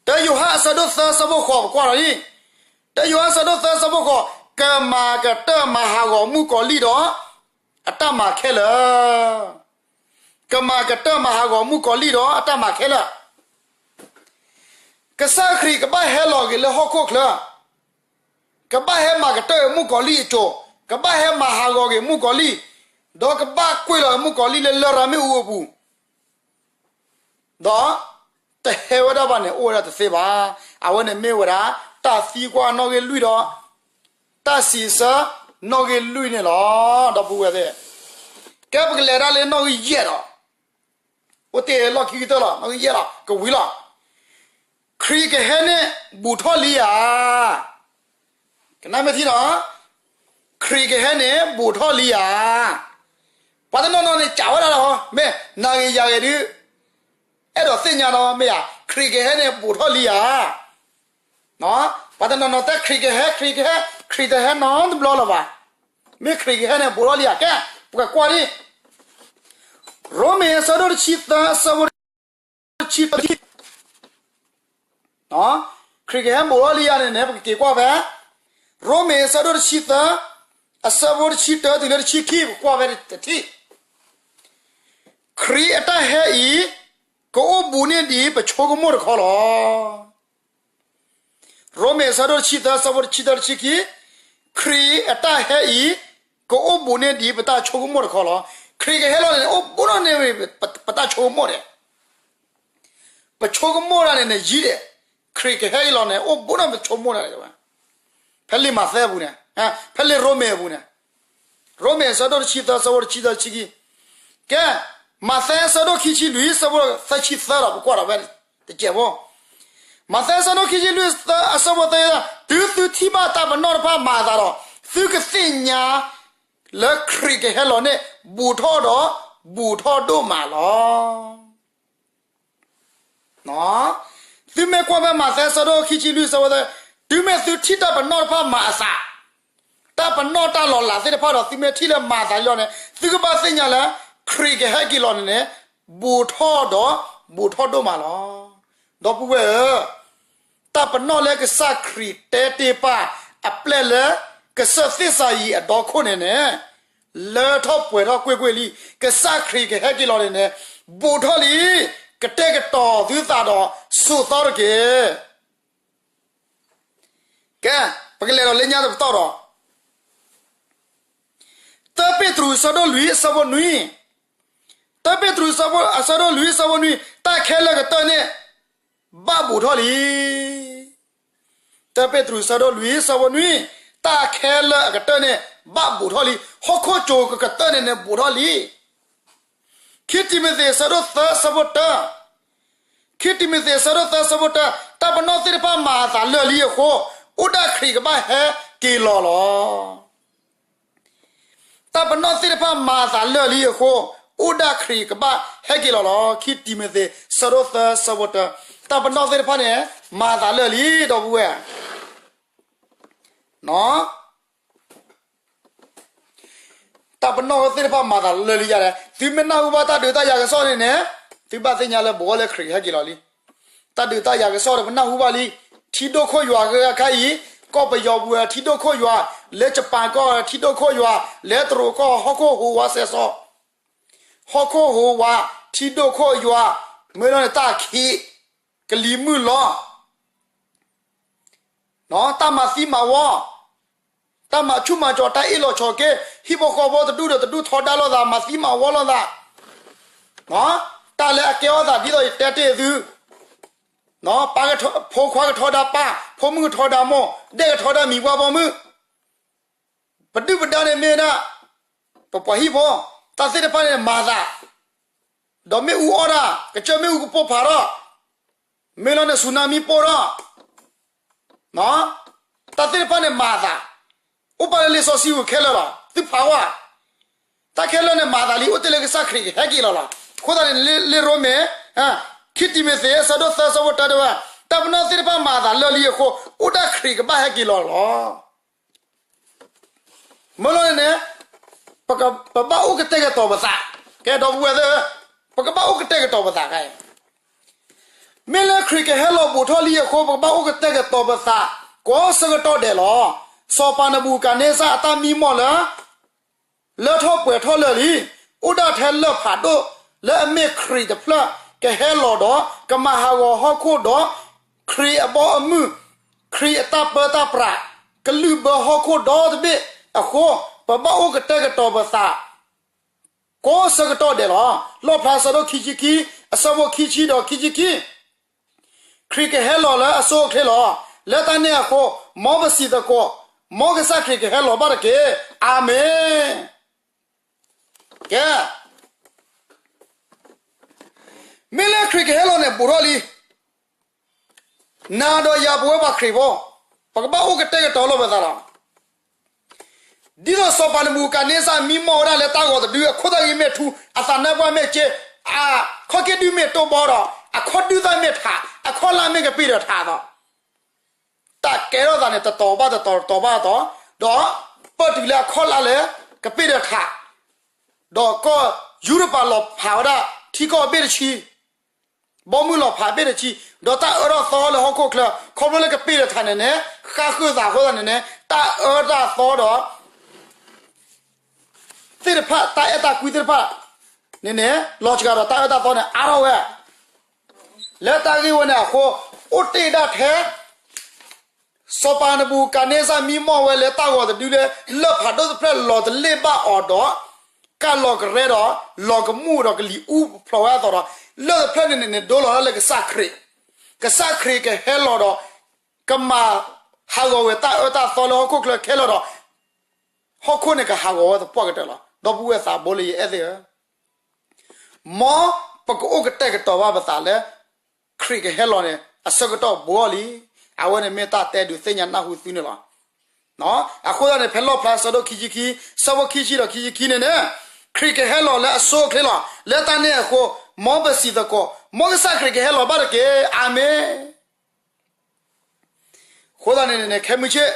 တၢယိၤဟၣ်အဆၢဒိၣ်သၢဆၢဖိဃိး ပကွၢ်လီၤလံ. တၢယိၤဟၣ်အဆၢဒိၣ်သၢဆၢဖိဃိး, ကမၤကတၢၢ်မၤဟးဂီၤမုၣ်ကီၤလံၢ်ဒီး အတၢ်မၤခဲလၢာ်, ကမၤကတၢၢ်မၤဟးဂီၤမုၣ်ကီၤလံၢ်ဒီးအတၢ်မၤခဲလၢာ်. ကစၢ်ခရံာ်ကဘၣ်ဟဲလီၤက့ၤလၢဟီၣ်ခိၣ်ချၢ, ကဘၣ်ဟဲမၤကတၢၢ်မုၣ်ကီၤလံၢ်အစိၤ, ကဘၣ်ဟဲမၤဟးဂီၤက့ၤမုၣ်ကီၤလံၢ်, ဒီးကဘၣ်ကွံာ်လီၤမုၣ်ကီၤလံၢ်လၢလရာ်မ့ၣ်အူအပူၤ ဒီးတဟဲဝဲဒၣ်ဘၣ်န့ၣ် အိၣ်ဝဲဒၣ်တသ့ဘၣ်. အဝဲန့ၣ်မ့ၢ်ဝဲဒၣ် တၢ်သံကွၢ်နီၣ်ဂံၢ်လွံၢ်ဒီး တၢ်စံးဆၢနီၣ်ဂံၢ်လွံၢ်န့ၣ်လီၤ. ဒီပုၢ်ဝဲၢ်သ့ၣ်, ကဲပကလဲၤဒၣ်လၢနီၣ်ဂံၢ်ယဲၢ်ဒီး, အိၣ်တ့ၢ်လီၢ်ခံကတၢၢ်လီၤ, နီၣ်ဂံၢ်ယဲၢ်လီၤ, ကဝံၤလီၤ. ခရံာ်ကဟဲန့ၣ်ဘူးထီၣ်လံဧါ. ကနၣ်မ့ၢ်ထံနီၤ, ခရံာ်ကဟဲန့ၣ်ဘူးထီၣ်လံဧါ. ပှၤတနီၤနီၤန့ၣ် ကးဝဲဒၣ်လီၤ, မ့ၢ်နၤဂ့ၤယၤဂ့ၤဒုး အဲၣ်ဒိးသ့ၣ်ညါဒီး မ့ၢ်ဧါ, ခရံာ်ကဟဲန့ၣ်ဘူးထီၣ်လံဧါ. ပှၤတနီၤနီၤတဲခရံာ်ကဟဲ, ခရံာ်ကဟဲ, ခရံာ်တဟဲနီတဘျီလၢၤဘၣ်. မ့ၢ်ခရံာ်ကဟဲန့ၣ်ဘူးထီၣ်လံဧါ. ကဲ, ပကကွၢ်ဒ် ရိမ့ၤအဆၢဒိၣ်တဆံသၢ အဆၢဖိတဆံခံ ခရံာ်ကဟဲဘူးထီၣ်လံဧါန့ၣ်န့ၣ် ပကက့ၤကွၢ်ဖဲ ရိမ့ၤအဆၢဒိၣ်တဆံသၢ အဆၢဖိတဆံတၢတုၤလၢတဆံခံ ပကကွၢ်ဖဲတထံၣ်. ခရံာ်အတၢ်ဟဲအံၤ ကအိၣ်ဘူးန့ၢ်ဒံးပဆိကမိၣ်တခီလီၤ. ရိမ့ၤအဆၢဒိၣ်တဆံသၢ အဆၢဖိတဆံတၢတဆံခံ, ခရံာ်အတၢ်ဟဲအံၤ ကအိၣ်ဘူးန့ၢ်ဒံးပတၢ်ဆိကမိၣ်တခီလီၤ. ခရံာ်ကဟဲလီၤန့ၣ် အိၣ်ဘူးထီၣ်န့ၢ်ပတၢ်ဆိကမိၣ်ဒဲး ပဆိကမိၣ်တၢ်န့ၣ်န့ၣ်ယံၤဒဲး, ခရံာ်ကဟဲအံၤလီၤန့ၣ် အိၣ်ဘူးထီၣ်ပဆိကမိၣ်တၢ်, ဖဲလံာ်မးသဲအပူၤန့ၣ်, ဖဲလံာ်ရိမ့ၤအပူၤန့ၣ်, ရိမ့ၤအဆၢဒိၣ်တဆံသၢ အဆၢဖိတဆံသၢတဆံခံ, ကဲ, မးသဲအဆၢဒိၣ်ခံဆံလွံၢ်အဆၢဖိသၢဆံသၢဒီး ပကွၢ်ဒီးဝဲတစဲးဖိ, မးသဲအဆၢဒိၣ်ခံဆံလွံၢ်အဆၢဖိသၢဆံသၢ, တုၤသုထံၣ်ဘၣ်တၢ်ပနီၣ်တဖၣ်မၤအသးဒီး, သုကသ့ၣ်ညါ လၢခရံာ်ကဟဲလီၤန့ၣ် ဘူးထီၣ်ဒီး ဘူးထီၣ်ဒိၣ်မးလီၤ. သုမ့ၢ်ကွၢ်ဖဲမးသဲအဆၢဒိၣ်ခံဆံလွံၢ်အဆၢဖိသၢ, တုၤမ့ၢ်သုထံၣ်တၢ်ပနီၣ်တဖၣ်မၤအသး, တၢ်ပနီၣ်တၢ်လီၤလးသ့ၣ်တဖၣ်ဒီး သုမ့ၢ်ထံၣ်လၢမၤအသးလီၤန့ၣ် သုကဘၣ်သ့ၣ်ညါလၢ ခရံာ်ကဟဲက့ၤလီၤန့ၣ်န့ၣ် ဘူးထီၣ်ဒီး ဘူးထီၣ်ဒိၣ်မးလီၤ. ဒီပုၢ်ဝဲၢ်ဧၢ, တၢ်ပနီၣ်လၢကစၢ်ခရံာ်တဲတ့ၢ်ပၢ်အပျဲၢ်လၢ ကစၢၢ်သ့ၣ်စၤယံးအဒီခိၣ်န့ၣ်န့ၣ် လၢထီၣ်ပှဲၤထီၣ်ကွ့ၢ်ကွ့ၢ်လံ, ကစၢ်ခရံာ်ကဟဲက့ၤလီၤန့ၣ်န့ၣ် ဘူးထီၣ်လံ, ကတဲာ်ကတီၤသုသးဒီးဆိးသီတက့ၢ်. ကဲ, ပကလဲၤဒီးလၢညါတပတီၢ်ဒီး တၢပ့းတရူးအဆၢဒိၣ်လွံၢ်အဆၢဖိနွံ, တၢပ့းတရူးအဆၢဒိၣ်လွံၢ်အဆၢဖိနွံ, တၢ်ခဲလၢာ်ကတၢၢ်န့ၣ် ဘၣ်ဘူးထီၣ်လံ. တၢပ့းတရူးအဆၢဒိၣ်လွံၢ်အဆၢဖိနွံ, တၢ်ခဲလၢာ်အကတၢၢ်န့ၣ် ဘၣ်ဘူးထီၣ်လံ, ဟီၣ်ခိၣ်ကၠိကကတၢၢ်န့ၣ်န့ၣ် ဘူးထီၣ်လံ. ခံတံၤမသ့းအဆၢဒိၣ်သၢအဆၢဖိတၢ ခံတံၤမသ့းအဆၢဒိၣ်သၢအဆၢဖိတၢ, တၢ်ပနီၣ်သ့ၣ်တဖၣ်မၤအသးလၢာ်လံအဃိ, အိၣ်ဒၣ်ခရံာ်ကဘၣ်ဟဲက့ၤလီၤလီၤ. တၢ်ပနီၣ်သ့ၣ်တဖၣ်မၤအသးလၢာ်လံအဃိ, အိၣ်ဒၣ်ခရံာ်ကဘၣ်ဟဲက့ၤလီၤလီၤ. ခံတံၤမသ့း ဆၢဒိၣ်သၢ ဆၢဖိတၢ, တၢ်ပနီၣ်သ့ၣ်တဖၣ်န့ၣ် မၤအသးလၢာ်လံ ဒီပုၢ်ဝဲၢ် တၢ်ပနီၣ်သ့ၣ်တဖၣ်မၤသးလၢာ်လံယါလဲၣ်. သုမ့ၢ်နၢ်ဟူဘၣ်တၢ်ဒုးတၢ်ယၤကစီၣ်န့ၣ်န့ၣ်, သုဘၣ်သ့ၣ်ညါလၢပဂီၢ်လၢခရံာ်ကဟဲက့ၤလီၤလံ. တၢ်ဒုးတၢ်ယၤကစီၣ်ဒီးပနၢ်ဟူဘၣ်လံ. ထံဒိၣ်ခိၣ်ယွၤဂ့ၤအခါအံၤ, ကီၢ်ပယီၤပူၤထံဒိၣ်ခိၣ်ယွၤ, လၢယပၣ်ကီၢ်ထံဒိၣ်ခိၣ်ယွၤ, လၢတရူးကီၢ်ဟီၣ်ခိၣ်ဟူးဝးစဲးစီၤ, ဟီၣ်ခိၣ်ဟူးဝး, ထံဒိၣ်ခိၣ်ယွၤ, မ့ၢ်လီၤန့ၣ်တၢ်ခံး, ကလံၤမုၢ်လီၤ တၢ်မၤသံမၤဝီ, တၢ်မၤဆူၣ်မၤစီၤ, တၢ်အ့ၣ်လိာ်ဆိးက့, ဟံၣ်ဖိဃီဖိတဒူၣ်ဒီးတဒူၣ်ထီဒါလိာ်သး, မၤသံမၤဝီလိာ်သး, တၢ်လၢအကဲထီၣ်သးဒ်သိးယတဲတ့ၢ်သု, ပၢ်ကထီ, ဖိခွါကထီဒါပၢ်, ဖိမုၣ်ကထီဒါမိၢ်, ဒဲၣ်ကထီဒါမံၤ ပှၤဘီမုၢ်, ပဒုၣ်ပဒါန့ၣ်မ့ၢ်ဝဲဒၣ် ပပှၤဟံၣ်ဖိ, တၢ်သ့ၣ်တဖၣ်န့ၣ်မၤသး, ဒီးမ့ၣ်အူအီၣ်ဒၣ်, ကစၢၢ်မ့ၣ်အူကပိၢ်ဖးထီၣ်, မ့ၢ်လီၤန့ၣ် ဆူၣ်နါမံပိၢ်ထီၣ်, တၢ်သ့ၣ်တဖၣ်န့ၣ်မၤသး, အိၣ်ပာ်လၢလံာ်စီဆှံပူၤခဲလၢာ်လီၤ. သုဖးဝဲ, တၢ်ခဲလၢာ်န့ၣ်မၤသးလံ, အိၣ်တ့ၢ်လၢကစၢ်ခရံာ်ကဟဲက့ၤလီၤလီၤ. အဃိသတးန့ၣ် လံာ်ရိမ့ၤ, ခံတံၤမသ့း အဆၢဒိၣ်သၢ အဆၢဖိတၢတဲဝဲ, တၢ်ပနီၣ်သ့ၣ်တဖၣ်မၤသးလၢာ်လံအဃိ, အိၣ်ဒၣ်ခရံာ်ကဘၣ်ဟဲက့ၤလီၤလီၤ. မ့ၢ်လီၤန့ၣ်န့ၣ်, ပ, ပဘၣ်အိၣ်ကတဲာ်ကတီၤပသး, ကဲဒီပုၢ်ဝဲၢ်သ့ၣ်ဧၢ, ပကဘၣ်အိၣ်ကတဲာ်ကတီၤပသးခဲအံၤ, မ့ၢ်လၢခရံာ်ကဟဲလီၤဘူးထီၣ်လံအဃိ ပကဘၣ်အိၣ်ကတဲာ်ကတီၤပသး ကိးဆၢကတီၢ်ဒဲးလီၤ. စီၤပၤနဘူၤခၣ်နံစၢ်အတၢ်မံမီၢ်လၢ လၢထီၣ်ပှဲၤထီၣ်လၢာ်လံ, အိၣ်ဒၣ်ထဲလၢၢ်ဖးဒိၣ်လၢအမ့ၢ်ခရံာ်တဖျၢၣ်ကဟဲလီၤဒီး ကမၤဟးဂီၤဟီၣ်ခိၣ်ဒီး ခရံာ်အဘီအမုၢ်, ခရံာ်အတၢ်ပၢတၢ်ပြး ကလုၢ်ဘၢဟီၣ်ခိၣ်ဒီတဘ့ၣ်အဃိ, ပဘၣ်အိၣ်ကတဲာ်ကတီၤပသး ကိးဆၢကတီၢ်ဒဲးလီၤ. လီၣ်ဖျါဆၢဒိၣ်ခံဆံခံ အဆၢဖိခံဆံဒီးခံဆံခံ, ခရံာ်ကဟဲလီၤလၢအဆိအချ့လီၤ. လၢတၢ်န့ၣ်အဃိ, မ်ပစံးသကိး, မ်ကစၢ်ခရံာ်ကဟဲလီၤဘၣ်တက့ၢ်. အၤမ့ၣ်. ကဲ, မ့ၢ်လၢခရံာ်ကဟဲလီၤန့ၣ် ဘူးထီၣ်လံ. နၤဒီးယၤပဝဲပှၤခရံာ်ဖိ, ပကဘၣ်အိၣ်ကတဲာ်ကတီၤလိာ်ပသးလီၤ. ဒ်သိးစီၤပၤနဘူၤခၣ်နံစၢ်မံမီၢ်ဝဲဒၣ်လၢတၢ်ဂီၤတဒု အခိၣ်သၣ်ဂံၢ်မ့ၢ်ထူ, အသးနါပှၢ်မ့ၢ်စ့, အခီၣ်က့ဒုမ့ၢ်တိၢ်ဘီဒီး, အခီၣ်ဒုသၣ်မ့ၢ်ထး, အခီၣ်လၢ်မ့ၢ်ကပ့ၢ်ဒီးထးအသိး, တၢ်ကဲထီၣ်သးန့ၣ် တတီၤဘၣ်တတီၤ တတီၤဘၣ်တတီၤ, ဒီးပၢၢ်တုၤလၢအခီၣ်လၢ်လၢကပ့ၢ်ဒီးထး, ဒီးကီၢ်ယူရပၤလီၤဖးဝဲဒၣ် ထံကီၢ်အဘ့ၣ်တဆံ ဘီမုၢ်လီၤဖးဘ့ၣ်တဆံ, ဒီးတၢ်အၢတၢ်သီလၢဟီၣ်ခိၣ်ချၢ ခီဖျိလၢကပ့ၢ်ဒီးထးန့ၣ်န့ၣ် ဃါဃုာ်သးအဃိသတးန့ၣ်န့ၣ် တၢ်အၢတၢ်သီဒီး သ့ၣ်တဖၣ် တၢ်အဲၣ်တၢ်ကွံသ့ၣ်တဖၣ်န့ၣ်န့ၣ် လီၤစှၤဒီးတၢ်အၢတၢ်သီန့ၣ် အါထီၣ်ဝဲ လၢတၢ်ဂ့ၢ်ဝဲန့ၣ်အဃိ အိၣ်တ့ၢ်ဒၣ်ထဲ စီၤပၤနဘူၤခၣ်နံစၢ်မံမီၢ်ဝဲလၢတၢ်ဂီၤတဒုလၢ လၢၢ်ဖးဒိၣ်တဖျၢၣ်လီၤတလ့ၢ်ဘၣ်အီၤဒီး ကၢ်လီၤကရဲဒီး လီၤကမူၣ်ဒီးကလံၤအူဖျိးဝဲအသိးဒီး လၢၢ်တဖျၢၣ်န့ၣ်န့ၣ်န့ၣ် ဒိလီၤဒၣ်လၢကစၢ်ခရံာ်, ကစၢ်ခရံာ်ကဟဲလီၤဒီး ကမၤဟးဂီၤဝဲတၢ်အၢတၢ်သီလၢဟီၣ်ခိၣ်ချၢခဲလၢာ်ဒီး ဟီၣ်ခိၣ်န့ၣ်ကဟးဂီၤဝဲသပှၢ်ကတၢၢ်လီၤ. ဒီပုၢ်ဝဲၢ်သးဘိလၢယအဲၣ်သ့ၣ်ဧၢ, မ်ပကအိၣ်ကတဲာ်ကတီၤဘၣ်ပသးလၢ ခရံာ်ကဟဲလီၤန့ၣ် အဆၢကတီၢ်ဘူးထီၣ်လံ. အဝဲန့ၣ်မ့ၢ်တၢ်တဲဒုးသ့ၣ်ညါနၢ်ဟူသုန့ၣ်လီၤ. အဃိသတးန့ၣ် ဖဲလီၣ်ဖျါဆၢဒိၣ်ခံဆံခံ ဆၢဖိခံဆံဒီးခံဆံခံန့ၣ်န့ၣ် ခရံာ်ကဟဲလီၤလၢအဆိအချ့လီၤ. လၢတၢ်န့ၣ်အဃိ မ်ပစံးသကိး မ်ကစၢ်ခရံာ်ကဟဲလီၤဘၣ်တက့ၢ်. အၤမ့ၣ်. အဃိသတးန့ၣ်န့ၣ် ခဲမုၢ်ဆ့ၣ်,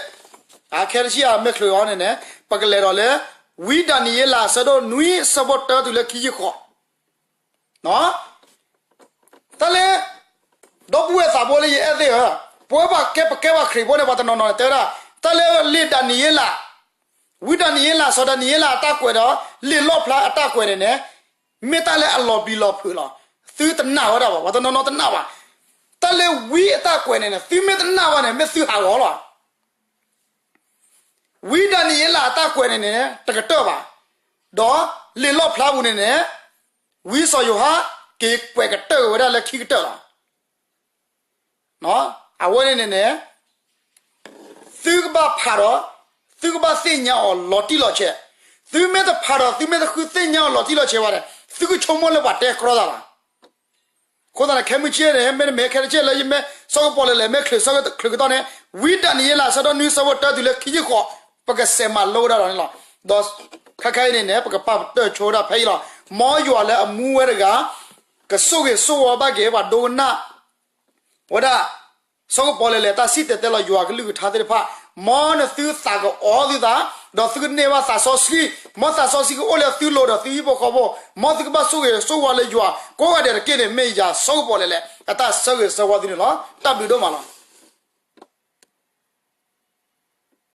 အခဲတဆံအမ့ၢ်ချုးအီၤန့ၣ်န့ၣ် ပကလဲၤဒီးလၢ ဝံဒၤနံးယ့လး အဆၢဒိၣ်နွံ အဆၢဖိတၢတုၤလၢခံဆံဃိး. တၢ်လၢ ဒီပုၢ်ဝဲၢ်သးဘိလၢယအဲၣ်သ့ၣ်ဧၢ, ပဝဲပှၤကဲပကဲပှၤခရံာ်ဖိန့ၣ် ပှၤတနီၤနီၤန့ၣ်တဲဝဲဒၣ် တၢ်လၢလံာ်ဒၤနံးယ့လး, ဝံဒၤနံးယ့လး စီၤဒၤနံးယ့လးအတၢ်ကွဲးဒီး လံာ်လီၣ်ဖျါအတၢ်ကွဲးန့ၣ်န့ၣ် မ့ၢ်တၢ်လၢအလီၤပျံၤလီၤဖုးလီၤ. သုတနာ်ဝဲဒၣ်ဘၣ်, ပှၤတနီၤနီၤတနာ်ဘၣ်. တၢ်လၢဝံအတၢ်ကွဲးန့ၣ်န့ၣ် သုမ့ၢ်တနာ်ဘၣ်န့ၣ် မ့ၢ်သုဟးဂီၤလီၤ. ဝံဒၤနံးယ့လးအတၢ်ကွဲးန့ၣ်န့ၣ် တကတၢၢ်ဘၣ်. ဒီးလံာ်လီၣ်ဖျါပူၤန့ၣ်န့ၣ် ဝံစီၤယိၤဟၣ် က့ၤကွဲးကတၢၢ်ဝဲဒၣ်လၢခံကတၢၢ်လီၤ. အဝဲန့ၣ်န့ၣ်န့ၣ် သုကဘၣ်ဖးဒီး သုကဘၣ်သ့ၣ်ညါအီၤလီၤတံၢ်လီၤဆဲး, သုမ့ၢ်တဖးဒီး သုမ့ၢ်တဃုသ့ၣ်ညါအီၤလီၤတံၢ်လီၤဆဲးဘၣ်န့ၣ် သုကဆိကမိၣ်လၢပှၤတဲကြီသးလီၤ. အဃိသတးန့ၣ် ခဲမုၢ်ဆ့ၣ်န့ၣ် မ့တမ့ၢ်ခဲတဆ့ၣ်လၢယမ့ၢ် စီၤကပီၤလဲၣ်လဲၣ် မ့ၢ်ချုးဆၢကတီၢ်န့ၣ် ဝံဒၤနံးယ့လး အဆၢဒိၣ်နွံ အဆၢဖိတၢတုၤလၢခံဆံဃိး ပကစဲးမၤလိဝဲဒၣ်ဒီးန့ၣ်လီၤ. ဒီးခဲခါအံၤန့ၣ်န့ၣ် ပကပာ်ပတၢၢ်ဆိဝဲဒၣ်ဖဲအံၤလီၤ. မ်ယွၤလၢအမူဝဲတဂၤ ကဆိၣ်ဂ့ၤဆိၣ်ဝါဘၣ်က့ၤ ပှၤဒိကနၣ်ဝဲဒၣ် စီၤကပီၤလဲၣ်လဲၣ် တၢ်စံၣ်တဲၤတဲလီၤယွၤကလုၢ်ကထါသ့ၣ်တဖၣ်, မ်နသုသးကအီသုသး, ဒီးသုကန့ၢ်ဘၣ်သးစီဆှံ, မ်သးစီဆှံကအိၣ်လၢသုလိၤဒီးသုဟံၣ်ဖိဃီဖိ, မ်သုကဘၣ်ဆိၣ်ဂ့ၤဆိၣ်ဝါလၢယွၤ ကိးဂၤဒဲးတက့ၢ်န့ၣ် မ့ၢ်ယၤစီၤကပီၤလဲၣ်လဲၣ် အတၢ်ဆၢဂ့ၤဆၢဝါသုန့ၣ်လီၤ. တၢ်ဘျုးဒိၣ်မးလီၤ.